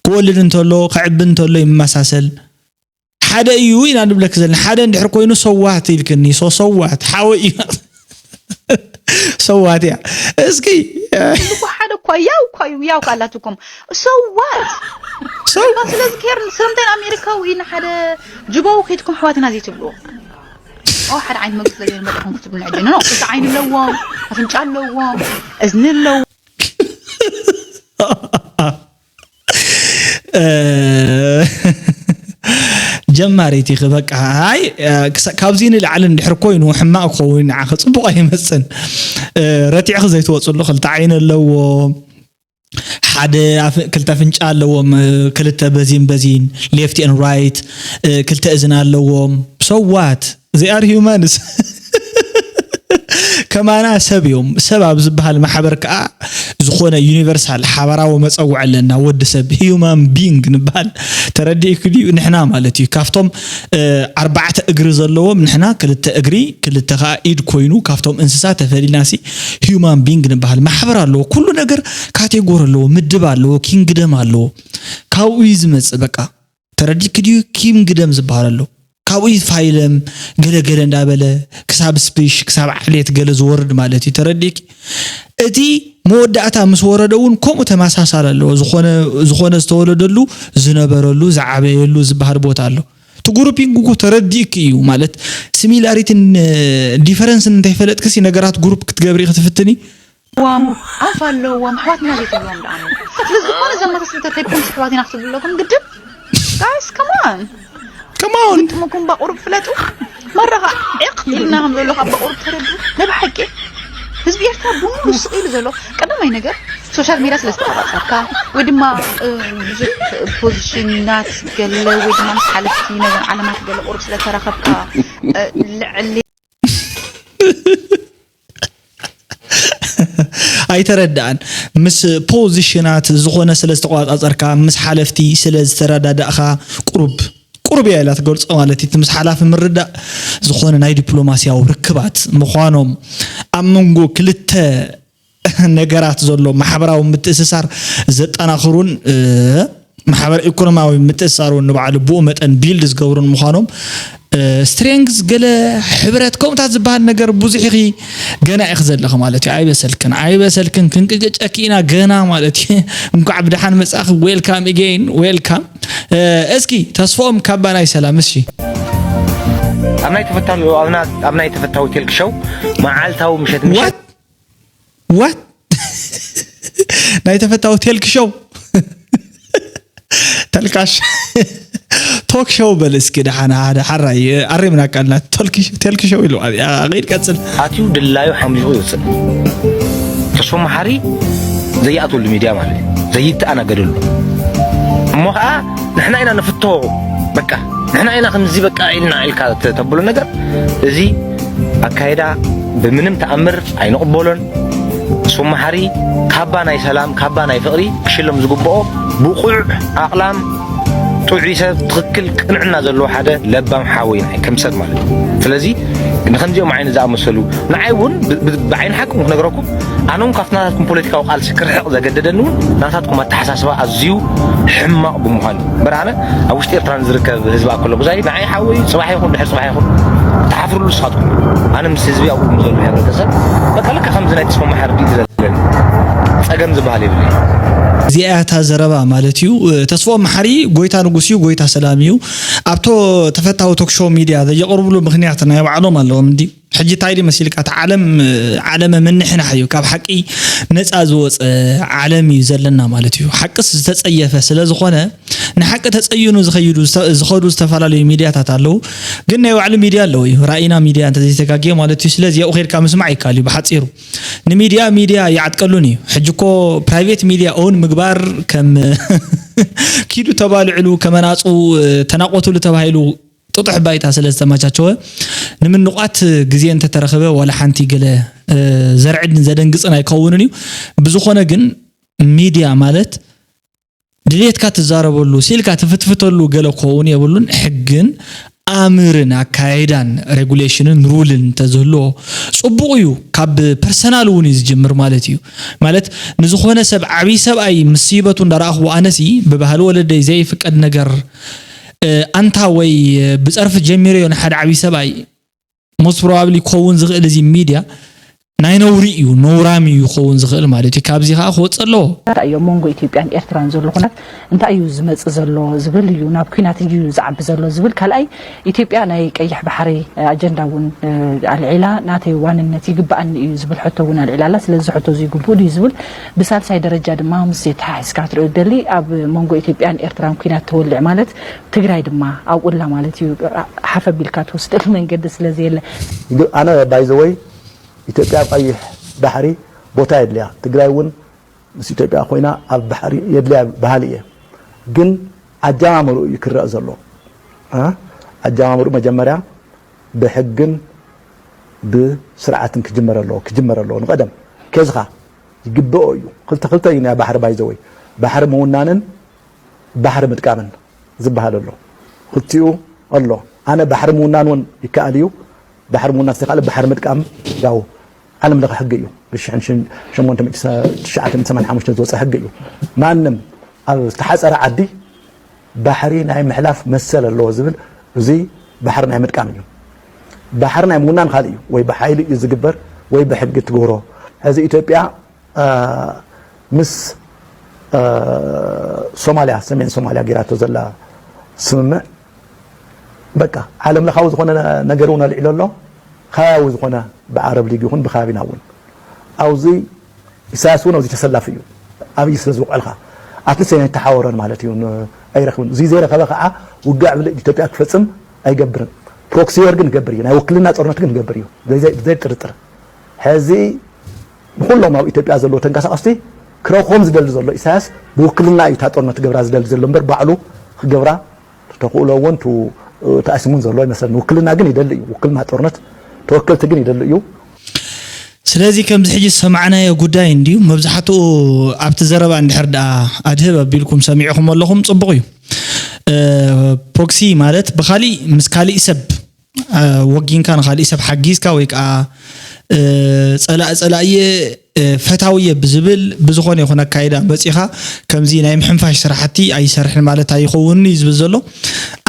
ክወልድ እንተሎ ክዕቢ እንተሎ ይመሳሰል ሓደ እዩ ኢና ንብለክ ዘለና ሓደ እንድሕር ኮይኑ ሰዋት ኢልክኒ ሶ ሰዋት ሓወ እዩ ሰዋት እያ እስኪ እኮ ሓደ እኳ ያው እኳ እዩ ያው ካላትኩም ሰዋት ሰው ስለዚ ኬር ስለምንታይ ኣሜሪካዊ ኢና ሓደ ጅባዊ ከይድኩም ኣሕዋትና ዘይትብሉ ኦ ሓደ ዓይነት መግቢ ስለ ዘይመጣኹም ክትብሉ ንዕድነ ነው ክልተ ዓይኒ ኣለዎም ኣፍንጫ ኣለዎም እዝኒ ኣለዎም ጀማሪት ኢኺ በቃ ኣይ ካብዚ ንላዕሊ እንድሕር ኮይኑ ሕማቕ ክኸውን ንዓኺ ፅቡቕ ኣይመፅን ረቲዕኺ ዘይትወፅሉ ክልተ ዓይኒ ኣለዎ ሓደ ክልተ ኣፍንጫ ኣለዎም ክልተ በዚን በዚን left and right ክልተ እዝኒ ኣለዎም so what they are humans ከማና ሰብ እዮም ሰብ ኣብ ዝበሃል ማሕበር ከዓ ዝኾነ ዩኒቨርሳል ሓባራዊ መፀውዒ ኣለና ወዲ ሰብ human being ንበሃል ተረዲእኪ ድዩ ንሕና ማለት እዩ ካብቶም ኣርባዕተ እግሪ ዘለዎም ንሕና ክልተ እግሪ ክልተ ከዓ ኢድ ኮይኑ ካብቶም እንስሳ ተፈሊና ሲ human being ንበሃል ማሕበር ኣለዎ ኩሉ ነገር ካቴጎሪ ኣለዎ ምድብ ኣለዎ kingdom ኣለዎ ካብኡ እዩ ዝመፅእ በቃ ተረዲእኪ ድዩ kingdom ዝበሃል ኣሎ ካብኡ እዩ ፋይለም ገለገለ እንዳበለ ክሳብ ስፒሽ ክሳብ ዓሌት ገለ ዝወርድ ማለት እዩ ተረዲእኪ እቲ መወዳእታ ምስ ወረደ እውን ከምኡ ተመሳሳል ኣለዎ ዝኾነ ዝኾነ ዝተወለደሉ ዝነበረሉ ዝዓበየሉ ዝበሃል ቦታ ኣሎ እቲ grouping እኮ ተረዲእኪ እዩ ማለት similarity ን difference ን እንተይፈለጥክሲ ነገራት group ክትገብሪ ክትፍትኒ ዋም ኣፍ ኣለዎም ኣሕዋትና ዘይትብሎም ደኣ ስለዚ ዝኾነ ዘመሳስል እንተተይብኩም ኣሕዋት ኢና ክትብሉ ኣለኩም ግድን guys come on come on ግጥምኩም ባቁሩብ ፍለጡ መረኻ ዕቕ ኢልና ከም ዘሎ ካብ ባቁሩብ ተረዱ ነብሓቂ ህዝቢ ኤርትራ ብምሉ ስቕ ኢሉ ዘሎ ቀዳማይ ነገር ሶሻል ሜድያ ስለ ዝተቆጻጸርካ ወይ ድማ ብዙሕ ፖዚሽናት ገለ ወይ ድማ ምስ ሓለፍቲ ነዞም ዓለማት ገለ ቁሩብ ስለ ተራኸብካ ልዕሊ ኣይተረዳእን ምስ ፖዚሽናት ዝኾነ ስለ ዝተቆጻጸርካ ምስ ሓለፍቲ ስለ ዝተረዳዳእካ ቁሩብ ቁሩብ እያ ኢላ ትገልጾ ማለት እዩ ምስ ሓላፊ ምርዳእ ዝኾነ ናይ ዲፕሎማሲያዊ ርክባት ምዃኖም ኣብ መንጎ ክልተ ነገራት ዘሎ ማሕበራዊ ምትእስሳር ዘጠናኽሩን ማሕበር ኢኮኖሚያዊ ምትእስሳር እውን ንባዕሉ ብኡ መጠን ቢልድ ዝገብሩን ምዃኖም ስትሬንግዝ ገለ ሕብረት ከምኡታት ዝበሃል ነገር ብዙሕ ኢኺ ገና ኢኺ ዘለኺ ማለት እዩ። ኣይበሰልክን ኣይበሰልክን ክንቅጨጨኪ ኢና ገና ማለት እዩ። እንኳዕ ብደሓን መጻእኺ። ዌልካም ኢጌን ዌልካም። እስኪ ተስፎም ካባ ናይ ሰላም እሺ። ኣብ ናይ ተፈታዊ ኣብ ናይ ተፈታዊ ቴልክ ሾው መዓልታዊ ምሸት ምሸት ዋት ዋት ናይ ተፈታዊ ቴልክ ሾው ተልካሽ ቶክ ሾው በል እስኪ ደሓን ሓደ ሓራይ ኣሬምና ቃልና ቴልክ ሾው ኢሉ ኣቂድ ቀጽል። ኣትዩ ድላዩ ሓሚቑ ይውፅእ። ተስፎ መሓሪ ዘይኣትወሉ ሚድያ ማለት እዩ። ዘይተኣናገደሉ እሞ ከዓ ንሕና ኢና ንፍቶ በቃ ንሕና ኢና ከምዚ በቃ ኢልና ኢልካ ተብሎ ነገር እዚ ኣካይዳ ብምንም ተኣምር ኣይንቕበሎን። ተስፎ መሓሪ ካባ ናይ ሰላም ካባ ናይ ፍቕሪ ክሽለም ዝግብኦ ብቑዕ ኣቕላም ጥዑይ ሰብ ትኽክል ቅንዕና ዘለዎ ሓደ ለባም ሓወይ ናይ ከም ሰብ ማለት እዩ። ስለዚ ንከምዚኦም ዓይነት ዝኣመሰሉ ንዓይ እውን ብ- ብ- ብዓይኒ ሓቂ ክነግረኩም ኣነ እውን ካብቲ ናታትኩም ፖለቲካዊ ቃልሲ ክርሕቕ ዘገደደኒ እውን ናታትኩም ኣተሓሳስባ ኣዝዩ ሕማቕ ብምዃኑ እምበር ኣነ ኣብ ውሽጢ ኤርትራ ንዝርከብ ህዝቢ ኣኮሎ ጉዛይ ንዓይ ሓወይ እዩ። ፅባሕ ይኹን ድሕሪ ፅባሕ ይኹን ትሓፍርሉ ንስኻትኩም ኣነ ምስ ህዝቢ ኣብኡ ዘሎ ሕብረተሰብ በቃ ልክዕ ከምዚ ናይ ተስፎ መሓሪ ድዩ ዘለኒ ጸገም ዝበሃል የብለይ። እዚኣ እያ እታ ዘረባ ማለት እዩ። ተስፎ መሓሪ ጎይታ ንጉስ እዩ፣ ጎይታ ሰላም እዩ። ኣብቶ ተፈታዊ ቶክሾው ሚድያ ዘየቕርብሉ ምኽንያት ናይ ባዕሎም ኣለዎም እንዲ ሕጂ እንታይ ድዩ መሲልካ እቲ ዓለም ዓለመ ምንሕናሕ እዩ ካብ ሓቂ ነፃ ዝወፀ ዓለም እዩ ዘለና ማለት እዩ። ሓቅስ ዝተፀየፈ ስለ ዝኾነ ንሓቂ ተፀይኑ ዝኸይዱ ዝኸዱ ዝተፈላለዩ ሚድያታት ኣለዉ። ግን ናይ ባዕሉ ሚድያ ኣለዎ እዩ ራኢና ሚድያ እንተዘይተጋግየ ማለት እዩ። ስለዚ ኣብኡ ከድካ ምስማዕ ይካል እዩ ብሓፂሩ። ንሚድያ ሚድያ ይዓጥቀሉን እዩ። ሕጂ እኮ ፕራይቬት ሚድያ ኦን ምግባር ከም ኪዱ ተባልዕሉ ከመናፁ ተናቆትሉ ተባሂሉ ጥጡሕ ባይታ ስለ ዝተመቻቸወ ንምንቋት ግዜ እንተተረኸበ ዋላ ሓንቲ ገለ ዘርዕድን ዘደንግፅን ኣይከውንን እዩ። ብዝኾነ ግን ሚድያ ማለት ድሌትካ ትዛረበሉ ስኢልካ ትፍትፍተሉ ገለ ክኸውን የብሉን። ሕግን ኣምርን ኣካይዳን ሬጉሌሽንን ሩልን እንተዝህልዎ ፅቡቕ እዩ። ካብ ፐርሰናል እውን እዩ ዝጅምር ማለት እዩ። ማለት ንዝኾነ ሰብ ዓብዪ ሰብኣይ ምስ ስይበቱ እንዳረኣኽዎ ኣነሲ ብባህሊ ወለደይ ዘይፍቀድ ነገር ኣንታ ወይ ብፀርፊ ጀሚረዮ ንሓደ ዓብዪ ሰብኣይ most probably ክኸውን ዝኽእል እዚ ሚድያ ናይ ነውሪ እዩ፣ ነውራም እዩ ክኸውን ዝኽእል ማለት እዩ። ካብዚ ከዓ ክወፅእ ኣለዎ። እንታይ እዩ ኣብ መንጎ ኢትዮጵያን ኤርትራን ዘሎ ኩናት እንታይ እዩ ዝመፅእ ዘሎ ዝብል እዩ። ናብ ኩናት እዩ ዝዓቢ ዘሎ ዝብል ካልኣይ ኢትዮጵያ ናይ ቀይሕ ባሕሪ ኣጀንዳ እውን ኣልዒላ ናተይ ዋንነት ይግበኣኒ እዩ ዝብል ሕቶ እውን ኣልዒላ ኣላ። ስለዚ ሕቶ እዚ ይግብኡ ድዩ ዝብል ብሳልሳይ ደረጃ ድማ ምስ የተሓሒዝካ ክትሪኦ ደሊ ኣብ መንጎ ኢትዮጵያን ኤርትራን ኩናት ተወልዕ ማለት ትግራይ ድማ ኣብኡ ኣላ ማለት እዩ። ሓፍ ኣቢልካ ትወስደሉ መንገዲ ስለ ዘየለ። ኣነ ባይዘወይ ኢትዮጵያ ኣብ ቀይሕ ባሕሪ ቦታ የድልያ ትግራይ እውን ምስ ኢትዮጵያ ኮይና ኣብ ባሕሪ የድልያ በሃሊ እየ። ግን ኣጀማምርኡ እዩ ክረእ ዘሎ። ኣጀማምርኡ መጀመርያ ብሕግን ብስርዓትን ክጅመር ኣለዎ ክጅመር ኣለዎ ንቐደም ኬዝኻ ይግበኦ እዩ። ክልተ ክልተ እዩ ናይ ባሕሪ ባይዘወይ ባሕሪ ምውናንን ባሕሪ ምጥቃምን ዝበሃል ኣሎ። ክልቲኡ ኣሎ። ኣነ ባሕሪ ምውናን እውን ይከኣል እዩ። ባሕሪ ምውናን ዝተኻለ ባሕሪ ምጥቃም ያው ዓለም ለኸ ሕጊ እዩ። ብ ሸሞንተ ሚእቲ ትሽዓተ ሚእቲ ሰማንያ ሓሙሽተ ዝወፀ ሕጊ እዩ። ማንም ኣብ ዝተሓፀረ ዓዲ ባሕሪ ናይ ምሕላፍ መሰል ኣለዎ ዝብል እዚ ባሕሪ ናይ ምጥቃም እዩ። ባሕሪ ናይ ምውናን ካልእ እዩ። ወይ ብሓይሊ እዩ ዝግበር ወይ ብሕጊ ትግብሮ። ሕዚ ኢትዮጵያ ምስ ሶማልያ ሰሜን ሶማልያ ጌራቶ ዘላ ስምምዕ በቃ ዓለም ለኻዊ ዝኾነ ነገር እውን ኣልዒሉ ኣሎ። ከባቢ ዝኾነ ብዓረብ ሊግ ይኹን ብከባቢና እውን ኣብዚ ኢሳያስ እውን ኣብዚ ተሰላፊ እዩ። ኣብይ ስለ ዝውዕልካ ኣትሊስት ኣይተሓወረን ማለት እዩ። ኣይረኽብን። እዚ ዘይረኸበ ከዓ ውግዕ ኣብ ልዕሊ ኢትዮጵያ ክፈፅም ኣይገብርን። ፕሮክሲ ወር ግን ይገብር እዩ። ናይ ውክልና ጦርነት ግን ይገብር እዩ ብዘይ ጥርጥር። ሕዚ ንኩሎም ኣብ ኢትዮጵያ ዘለዉ ተንቀሳቐስቲ ክረኽቦም ዝደሊ ዘሎ ኢሳያስ ብውክልና እዩ እታ ጦርነት ክገብራ ዝደሊ ዘሎ እምበር ባዕሉ ክገብራ ተኽእሎ እውን ተኣሲሙን ዘሎ ይመስለኒ። ውክልና ግን ይደሊ እዩ። ውክልና ጦርነት ተወከልቲ ግን ይደሊ እዩ። ስለዚ ከምዚ ሕጂ ዝሰማዕናዮ ጉዳይ እንድዩ መብዛሕትኡ ኣብቲ ዘረባ እንድሕር ደኣ ኣድህብ ኣቢልኩም ሰሚዕኹም ኣለኹም ፅቡቕ እዩ። ፕሮክሲ ማለት ብካሊእ ምስ ካሊእ ሰብ ወጊንካ ንካሊእ ሰብ ሓጊዝካ ወይ ከዓ ፀላእ ፀላእየ ፈታዊ እየ ብዝብል ብዝኾነ ይኹን ኣካይዳ መፂኻ ከምዚ ናይ ምሕንፋሽ ስራሕቲ ኣይሰርሕን ማለት ኣይኸውን እዩ ዝብል ዘሎ።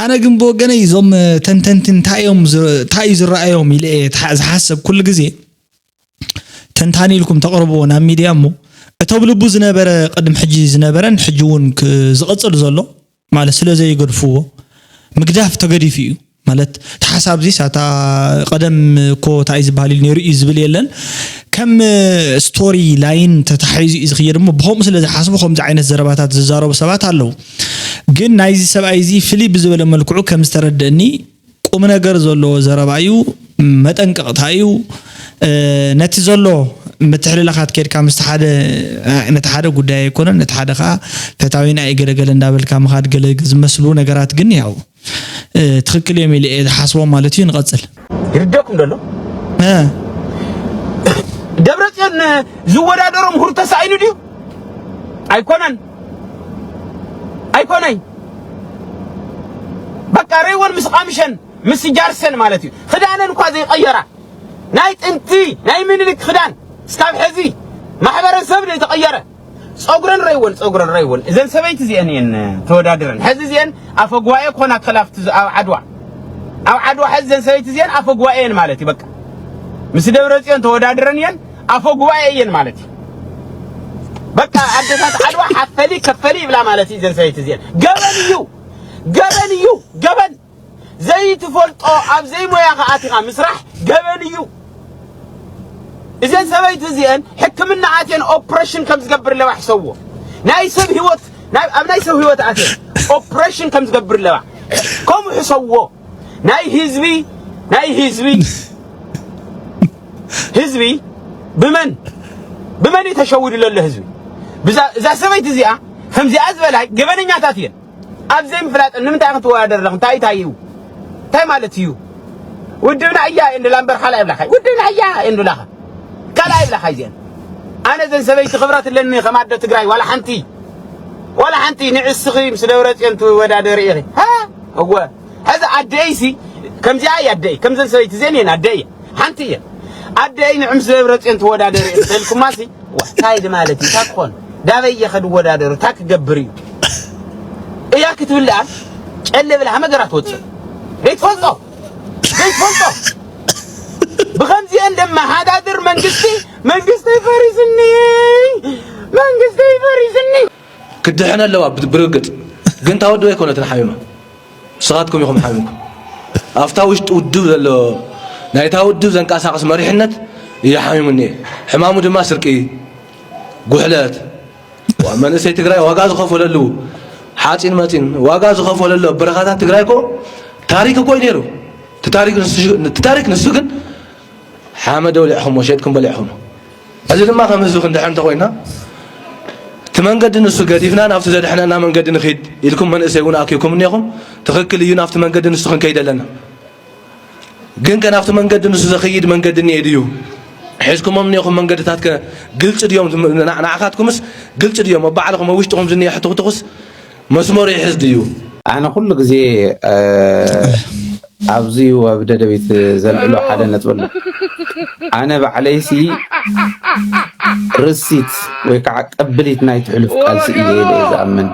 ኣነ ግን ብወገነይ እዞም ተንተንቲ እንታይ እዮም እንታይ እዩ ዝረኣዮም ኢለ እየ ዝሓሰብ ኩሉ ግዜ። ተንታኒ ኢልኩም ተቕርብዎ ናብ ሚድያ እሞ እቶም ልቡ ዝነበረ ቅድም ሕጂ ዝነበረን ሕጂ እውን ዝቕፅል ዘሎ ማለት ስለ ዘይገድፍዎ ምግዳፍ ተገዲፉ እዩ። ማለት እቲ ሓሳብ ዚስ ኣታ ቀደም እኮ እንታይ ዝበሃል ኢሉ ነይሩ እዩ ዝብል የለን። ከም ስቶሪ ላይን ተታሒዙ እዩ ዝኽየድ እሞ ብኸምኡ ስለ ዝሓስቡ ከምዚ ዓይነት ዘረባታት ዝዛረቡ ሰባት ኣለዉ። ግን ናይዚ ሰብኣይ እዚ ፍልይ ብዝበለ መልክዑ ከም ዝተረደእኒ ቁም ነገር ዘለዎ ዘረባ እዩ፣ መጠንቀቕታ እዩ። ነቲ ዘሎ ምትሕልላኻት ከድካ ምስቲ ሓደ ነቲ ሓደ ጉዳይ ኣይኮነን ነቲ ሓደ ከዓ ፈታዊና ገለገለ እንዳበልካ ምኻድ ገለ ዝመስሉ ነገራት ግን ያው ትኽክል እዮም ኢለ ዝሓስቦም ማለት እዩ። ንቐፅል። ይርደኩም ደሎ ደብረፅዮን ዝወዳደሮም ሁር ተሳኢኑ ድዩ? ኣይኮነን ኣይኮነይ በቃ ረይወን ምስ ቃምሸን ምስ ጃርሰን ማለት እዩ። ክዳነን እኳ ዘይቀየራ ናይ ጥንቲ ናይ ምኒልክ ክዳን እስካብ ሕዚ ማሕበረሰብ ዘይተቀየረ ፀጉረን ረይወን ፀጉረን ረይወን እዘን ሰበይቲ እዚአን እየን ተወዳድረን ሕዚ እዚአን ኣፈ ጉባኤ ኮና ክላፍቲ ኣብ ዓድዋ ኣብ ዓድዋ ሕዚ እዘን ሰበይቲ እዚአን ኣፈ ጉባኤ እየን ማለት እዩ። በቃ ምስ ደብረ ፅዮን ተወዳድረን እየን ኣፈ ጉባኤ እየን ማለት እዩ። በቃ ኣደታት ዓድዋ ሓፈሊ ከፈሊ ይብላ ማለት እዩ። እዘን ሰበይቲ እዚአን ገበን እዩ ገበን እዩ ገበን ዘይትፈልጦ ኣብ ዘይሞያኻ ኣቲኻ ምስራሕ ገበን እዩ። እዘን ሰበይቲ እዚአን ሕክምና ኣትየን ኦፕሬሽን ከም ዝገብር ኣለዋ ሕሰብዎ። ናይ ሰብ ህይወት ኣብ ናይ ሰብ ህይወት ኣትየን ኦፕሬሽን ከም ዝገብር ኣለዋ ከምኡ ሕሰብዎ። ናይ ህዝቢ ናይ ህዝቢ ህዝቢ ብመን ብመን እዩ ተሸዊዱ ዘሎ ህዝቢ? እዛ ሰበይቲ እዚኣ ከምዚኣ ዝበላ ገበነኛታት እየን። ኣብ ዘይምፍላጠን ንምንታይ ኢኽን ትወዳደር ኣለኽን? እንታይ እንታይ እዩ? እንታይ ማለት እዩ? ውድብና እያ እንድላ እምበር ካልኣ ይብላኻ። ውድብና እያ እንድላኻ ካልኣ ይብላኻ እዚአን። ኣነ ዘን ሰበይቲ ክብረት ኣለኒ ከም ኣደ ትግራይ ዋላ ሓንቲ ዋላ ሓንቲ ንዕስኺ ምስ ደብረ ፅዮን ትወዳደሪ ኢኺ። ሃ እወ ሕዚ ኣደይሲ ከምዚኣ እያ ኣደይ ከምዘን ሰበይቲ እዚአን እየን ኣደይ ሓንቲ እየ ኣደይ ንዕምስ ደብረፅዮን ትወዳደር እየ ተልኩማሲ እንታይ ማለት እዩ? እንታይ ክኾን ዳበይ እየ ከድወዳደሩ እንታይ ክገብር እዩ እያ ክትብል ደኣ ጨለ ብላ ሃመገራ ትወፅእ ዘይትፈልጦ ዘይትፈልጦ ብኸምዚአን ደመሃዳድር መንግስቲ መንግስተይ ፈሪስኒ መንግስተይ ፈሪስኒ ክድሕነ ኣለዋ ብርግፅ ግን ታወዶ ኣይኮነትን ሓሚማ ንስኻትኩም ኢኹም ሓሚምኩም። ኣብታ ውሽጢ ውድብ ዘሎ ናይታ ውድብ ዘንቀሳቕስ መሪሕነት እዩ ሓሚሙ እኒኤ። ሕማሙ ድማ ስርቂ፣ ጉሕለት፣ መንእሰይ ትግራይ ዋጋ ዝኸፈለሉ ሓፂን መፂን ዋጋ ዝኸፈለሉ ኣብ በረኻታት ትግራይ እኮ ታሪክ እኮ እዩ ነይሩ። እቲ ታሪክ ንሱ ግን ሓመድ ኣውሊዕኹሞ ሸጥኩም በሊዕኹሞ። ሕዚ ድማ ከም ህዝቢ ክንድሕን እንተኾይንና እቲ መንገዲ ንሱ ገዲፍና ናብቲ ዘድሕነና መንገዲ ንኺድ ኢልኩም መንእሰይ እውን ኣኪብኩም እኒኹም። ትኽክል እዩ ናብቲ መንገዲ ንሱ ክንከይድ ኣለና። ግን ከ ናብቲ መንገዲ ንሱ ዘኽይድ መንገዲ እኒኤ ድዩ? ሒዝኩሞም እኒኹም መንገድታት ከ ግልፂ ድዮም? ንዓኻትኩምስ ግልፂ ድዮም? ኣብ ባዕልኹም ኣብ ውሽጥኹም ዝኒአ ሕትኹትኹስ መስመሩ ይሕዝ ድዩ? ኣነ ኩሉ ግዜ ኣብዚ ኣብ ደደቢት ዘልዕሎ ሓደ ነጥቢ ኣሎ። ኣነ ባዕለይሲ ርሲት ወይ ከዓ ቀብሊት ናይ ትሕሉፍ ቃልሲ እየ ኢለ እየ ዝኣምን።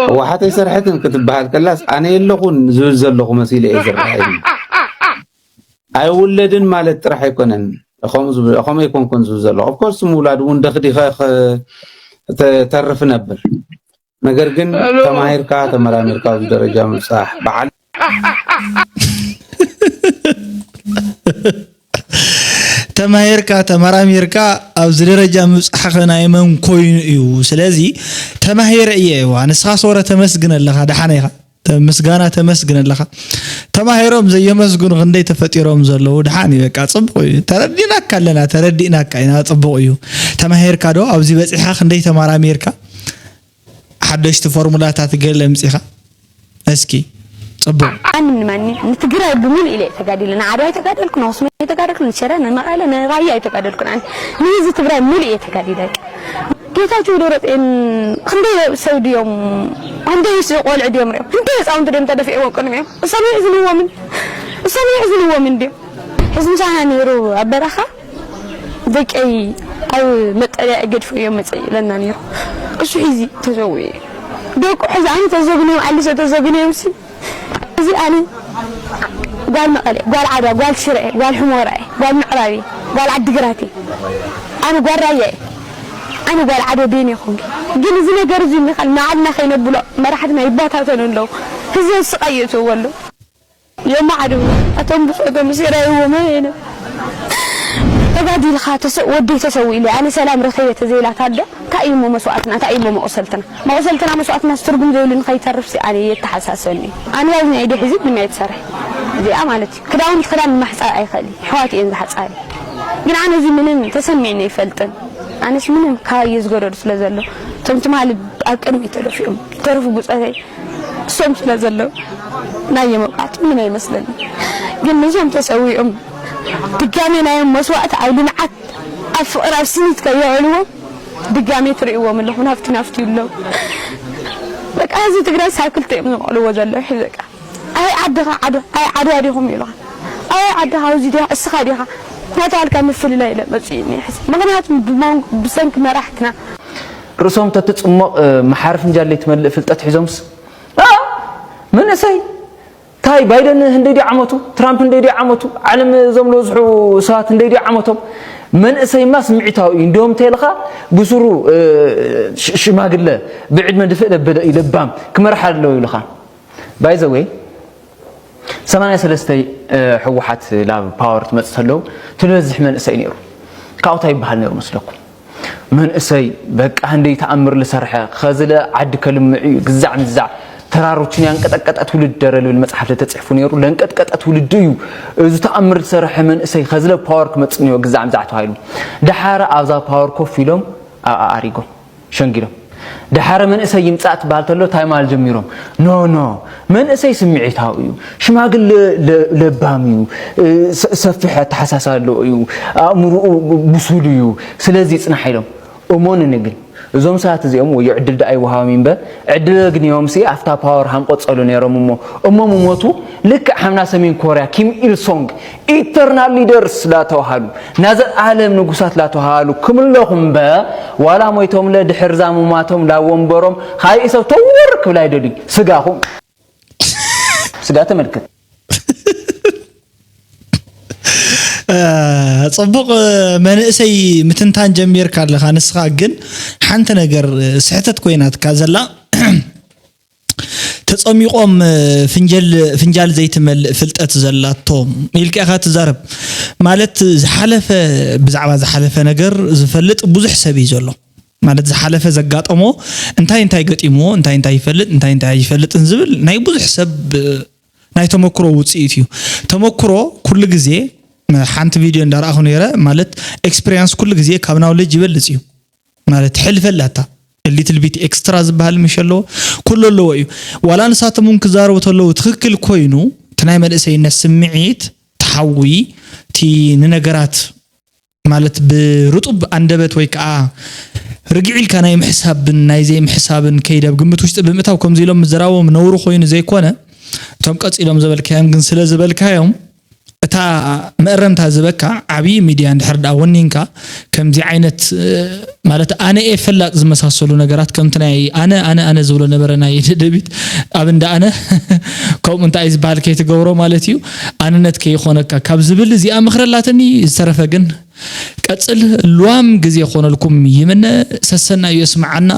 ህወሓት ኣይሰርሐትን ክትበሃል ከላስ ኣነ የለኹን ዝብል ዘለኹ መሲሉ እየ ዝረኣየኒ። ኣይውለድን ማለት ጥራሕ ኣይኮነን። ከምኡ ዝብል- ከምኡ ኣይኮንኩን ዝብል ዘለኹ። ኦፍኮርስ ምውላድ እውን ደኽዲኸ ኸ- ተ- ተርፍ ነብር። ነገር ግን ተማሂርካ ተመራሚርካ ኣብዚ ደረጃ ምብፃሕ በዓል ተማሂርካ ተመራሚርካ ኣብዚ ደረጃ ምብፃሕኸ ናይ መን ኮይኑ እዩ? ስለዚ ተማሂረ እየ ዋ ንስኻ ሶረ ተመስግን ኣለኻ ደሓን ኢኻ። ምስጋና ተመስግን ኣለኻ። ተማሂሮም ዘየመስግኑ ክንደይ ተፈጢሮም ዘለዉ ድሓን እዩ በቃ ጽቡቕ እዩ ተረዲናካ ኣለና ተረዲእናካ ኢና ጽቡቕ እዩ። ተማሂርካ ዶ ኣብዚ በጺሕኻ ክንደይ ተማራሚርካ ሓደሽቲ ፎርሙላታት ገለ ኣምጺኻ እስኪ ጽቡቕ። ማንም ንማንም ንትግራይ ብሙሉ ኢለ ተጋዲለ ንዓዶ ኣይተጋደልኩ ንኣክሱም ኣይተጋደልኩ ንሸረ ንመቐለ ንራያ ኣይተጋደልኩን ኣነ ንህዝቢ ትግራይ ሙሉ እየ ተጋዲለ። ጌታቸው ደብረፅዮን ክንደይ ሰብ ድዮም ክንደይ ስ ቆልዑ ድዮም ሪኦም ክንደይ ህፃውንቲ ድዮም ተደፊዕዎም ቅድሚኦም እሶም ይሕዝንዎምን እሶም ይሕዝንዎምን ድዮም ሕዚ ምሳና ነይሩ ኣብ በረኻ ደቀይ ኣብ መጠለያ ገድፎ እዮም መጸ ኢለና ነይሩ። እሱ ሒዚ ተሰዊኡ እዩ። ደቁ ሕዚ ኣነ ተዘግንዮም ኣሊሰ ተዘግንዮም ሲ እዚ ኣነ ጓል መቐለ፣ ጓል ዓድዋ፣ ጓል ሽረ፣ ጓል ሕሞራ፣ ጓል ምዕራብ፣ ጓል ዓዲግራት፣ ኣነ ጓል ራያ፣ ኣነ ጓል ዓዶ ቤን ይኹን። ግን እዚ ነገር እዚ ንኻል ንዓድና ከይነብሎ መራሕትና ይባታተኑ ኣለዉ። ህዝቢ ስቓይ የእትዎ ኣለዉ። የማዕዱ ኣቶም ብፈቶም ሲራይዎም ኣይነ ተጋዲልካ ተሰ- ወደይ ተሰው ኢለ ኣነ ሰላም ረኸየ ተዘይላታ ኣደ እንታይ እዩ እሞ መስዋዕትና እንታይ እዩ እሞ መቑሰልትና መቑሰልትና መስዋዕትና ትርጉም ዘይብሉ ንኸይተርፍ ሲ ኣነ የተሓሳሰኒ ኣነ ያው ናይ ዲሕ ሒዚ ብናይ ትሰርሕ እዚኣ ማለት እዩ ክዳውንቲ ክዳን ማሕፃ ኣይኸሊ ሕዋት እየን ዝሓፃሪ ግን ኣነ እዚ ምንም ተሰሚዕኒ ይፈልጥን ኣነስ ምንም ካባየ ዝገደዱ ስለ ዘሎ እቶም ትማሊ ኣብ ቅድሚ ተደፊኦም ዝተረፉ ብፀተይ እሶም ስለ ዘለዉ ናይ የመብቃዕቲ ምንም ኣይመስለኒ ግን ንሶም ተሰዊኦም ድጋሜ ናዮም መስዋዕቲ ኣብ ልምዓት ኣብ ፍቕሪ ኣብ ስኒት ከየዕልዎም ድጋሜ ትርእይዎም ኣለኹ ናፍቲ ናፍቲ ይብሎም በቃ ህዝቢ ትግራይ ሳብ ክልተ እዮም ዝመቕልዎ ዘለዉ ሕዚ በቃ ኣበይ ዓድኻ ዓዶ ኣበይ ዓድዋ ዲኹም ይብሉኻ ኣበይ ዓድኻ ኣብዚ ዲኻ እስኻ ዲኻ ናተባልካ ምፍልላይ ኢለ መፅኡ እዩ ሕዚ ምኽንያቱ ብሰንኪ መራሕትና ርእሶም ተትጽሞቕ መሓሪ ፍንጃል ለይትመልእ ፍልጠት ሒዞምስ መንእሰይ ታይ ባይደን ህንደይ ድዩ ዓመቱ ትራምፕ ህንደይ ድዩ ዓመቱ ዓለም እዞም ዝበዝሑ ሰባት ህንደይ ድዩ ዓመቶም መንእሰይማ ስምዒታዊ እዩ እንዲሁም ተይልኻ ብስሩ ሽማግለ ብዕድመ ድፍእ ለበለ እዩ ለባም ክመርሓ ኣለዎ ይብልኻ ባይዘወይ ሰማንያ ሰለስተ ህወሓት ናብ ፓወር ትመፅእ ተለው ትልበዝሕ መንእሰይ ነይሩ ካብኡ ታይ ይበሃል ነይሩ መስለኩም መንእሰይ በቃ ህንደይ ተኣምር ልሰርሐ ኸዝለ ዓዲ ከልምዕ እዩ ግዛዕ ምዛዕ ተራሮችን ያንቀጠቀጠ ትውልድ ደረ ልብል መፅሓፍ ተፅሕፉ ነይሩ ለንቀጥቀጠ ትውልድ እዩ እዚ ተኣምር ዝሰርሐ መንእሰይ ኸዝለ ፓወር ክመፅእ ነይሩ ግዛዕ ምዛዕ ተባሂሉ ደሓረ ኣብዛ ፓወር ኮፍ ኢሎም ኣኣሪጎም ሸንጊሎም። ደሓረ መንእሰይ ይምጻእ ትበሃል ተሎ ታይ ማል ጀሚሮም no no መንእሰይ ስምዒታዊ እዩ ሽማግለ ለባም እዩ ሰፊሕ ኣተሓሳስባ ኣለዎ እዩ ኣእምርኡ ብሱል እዩ ስለዚ ይጽናሕ ኢሎም እሞንኒ ግን እዞም ሰባት እዚኦም ወዮ ዕድል ደኣ ይወሃቦም እምበር ዕድለ ግንዮም ሲ ኣብታ ፓወር ሃም ቀጸሉ ነይሮም እሞ እሞ ምሞቱ ልክዕ ሃምና ሰሜን ኮርያ ኪም ኢል ሶንግ ኢተርናል ሊደርስ ላተባሃሉ ናዘልኣለም ንጉሳት ላተባሃሉ ክምለኹ እምበ ዋላ ሞይቶምለ ድሕርዛ ምማቶም ላብ ወንበሮም ካልእ ሰብ ተውር ክብል ኣይደልዩ ስጋኹም ስጋ ተመልከት ጽቡቕ መንእሰይ ምትንታን ጀሚርካ ኣለኻ ንስኻ ግን ሓንቲ ነገር ስሕተት ኮይናትካ ዘላ ተጸሚቖም ፍንጀል ፍንጃል ዘይትመልእ ፍልጠት ዘላቶም ኢልካ ኢኻ ትዛረብ ማለት ዝሓለፈ ብዛዕባ ዝሓለፈ ነገር ዝፈልጥ ብዙሕ ሰብ እዩ ዘሎ ማለት ዝሓለፈ ዘጋጠሞ እንታይ እንታይ ገጢምዎ እንታይ እንታይ ይፈልጥ እንታይ እንታይ ይፈልጥን ዝብል ናይ ብዙሕ ሰብ ናይ ተመክሮ ውፅኢት እዩ ተመክሮ ኩሉ ግዜ ሓንቲ ቪድዮ እንዳረኣኹ ነይረ ማለት experience ኩሉ ግዜ ካብ knowledge ይበልፅ እዩ ማለት ሕልፈላታ little bit extra ዝበሃል ምሽ ኣለዎ ኩሉ ኣለዎ እዩ ዋላ ንሳቶም እውን ክዛረቡ ተለዉ ትክክል ኮይኑ እቲ ናይ መንእሰይነት ስምዒት ተሓዊ እቲ ንነገራት ማለት ብርጡብ ኣንደበት ወይ ከዓ ርግዕ ኢልካ ናይ ምሕሳብን ናይ ዘይምሕሳብን ከይድ ኣብ ግምት ውሽጢ ብምእታው ከምዚ ኢሎም ምዝራቦም ነውሪ ኮይኑ ዘይኮነ እቶም ቀፂሎም ዝበልካዮም ግን ስለ ዝበልካዮም እታ መእረምታ ዝበካ ዓብዪ ሚድያ እንድሕር ደኣ ወኒንካ ከምዚ ዓይነት ማለት ኣነ እየ ፈላጥ ዝመሳሰሉ ነገራት ከምቲ ናይ ኣነ ኣነ ኣነ ዝብሎ ነበረ ናይ ደደቢት ኣብ እንዳ ኣነ ከምኡ እንታይ ዝበሃል ከይትገብሮ ማለት እዩ ኣንነት ከይኾነካ ካብ ዝብል እዚኣ ምኽሪ ኣላትኒ ዝተረፈ ግን ቀፅል ሉዋም ግዜ ክኾነልኩም ይምነ ሰሰና እዩ የስምዓና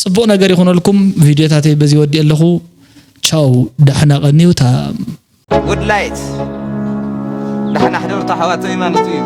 ፅቡቕ ነገር ይኾነልኩም ቪድዮታተይ በዚ ወዲእ ኣለኹ ቻው ዳሕና ቀንዩታ Good light ዳሕና ሕደሩ ተሓዋተይ ማለት እዩ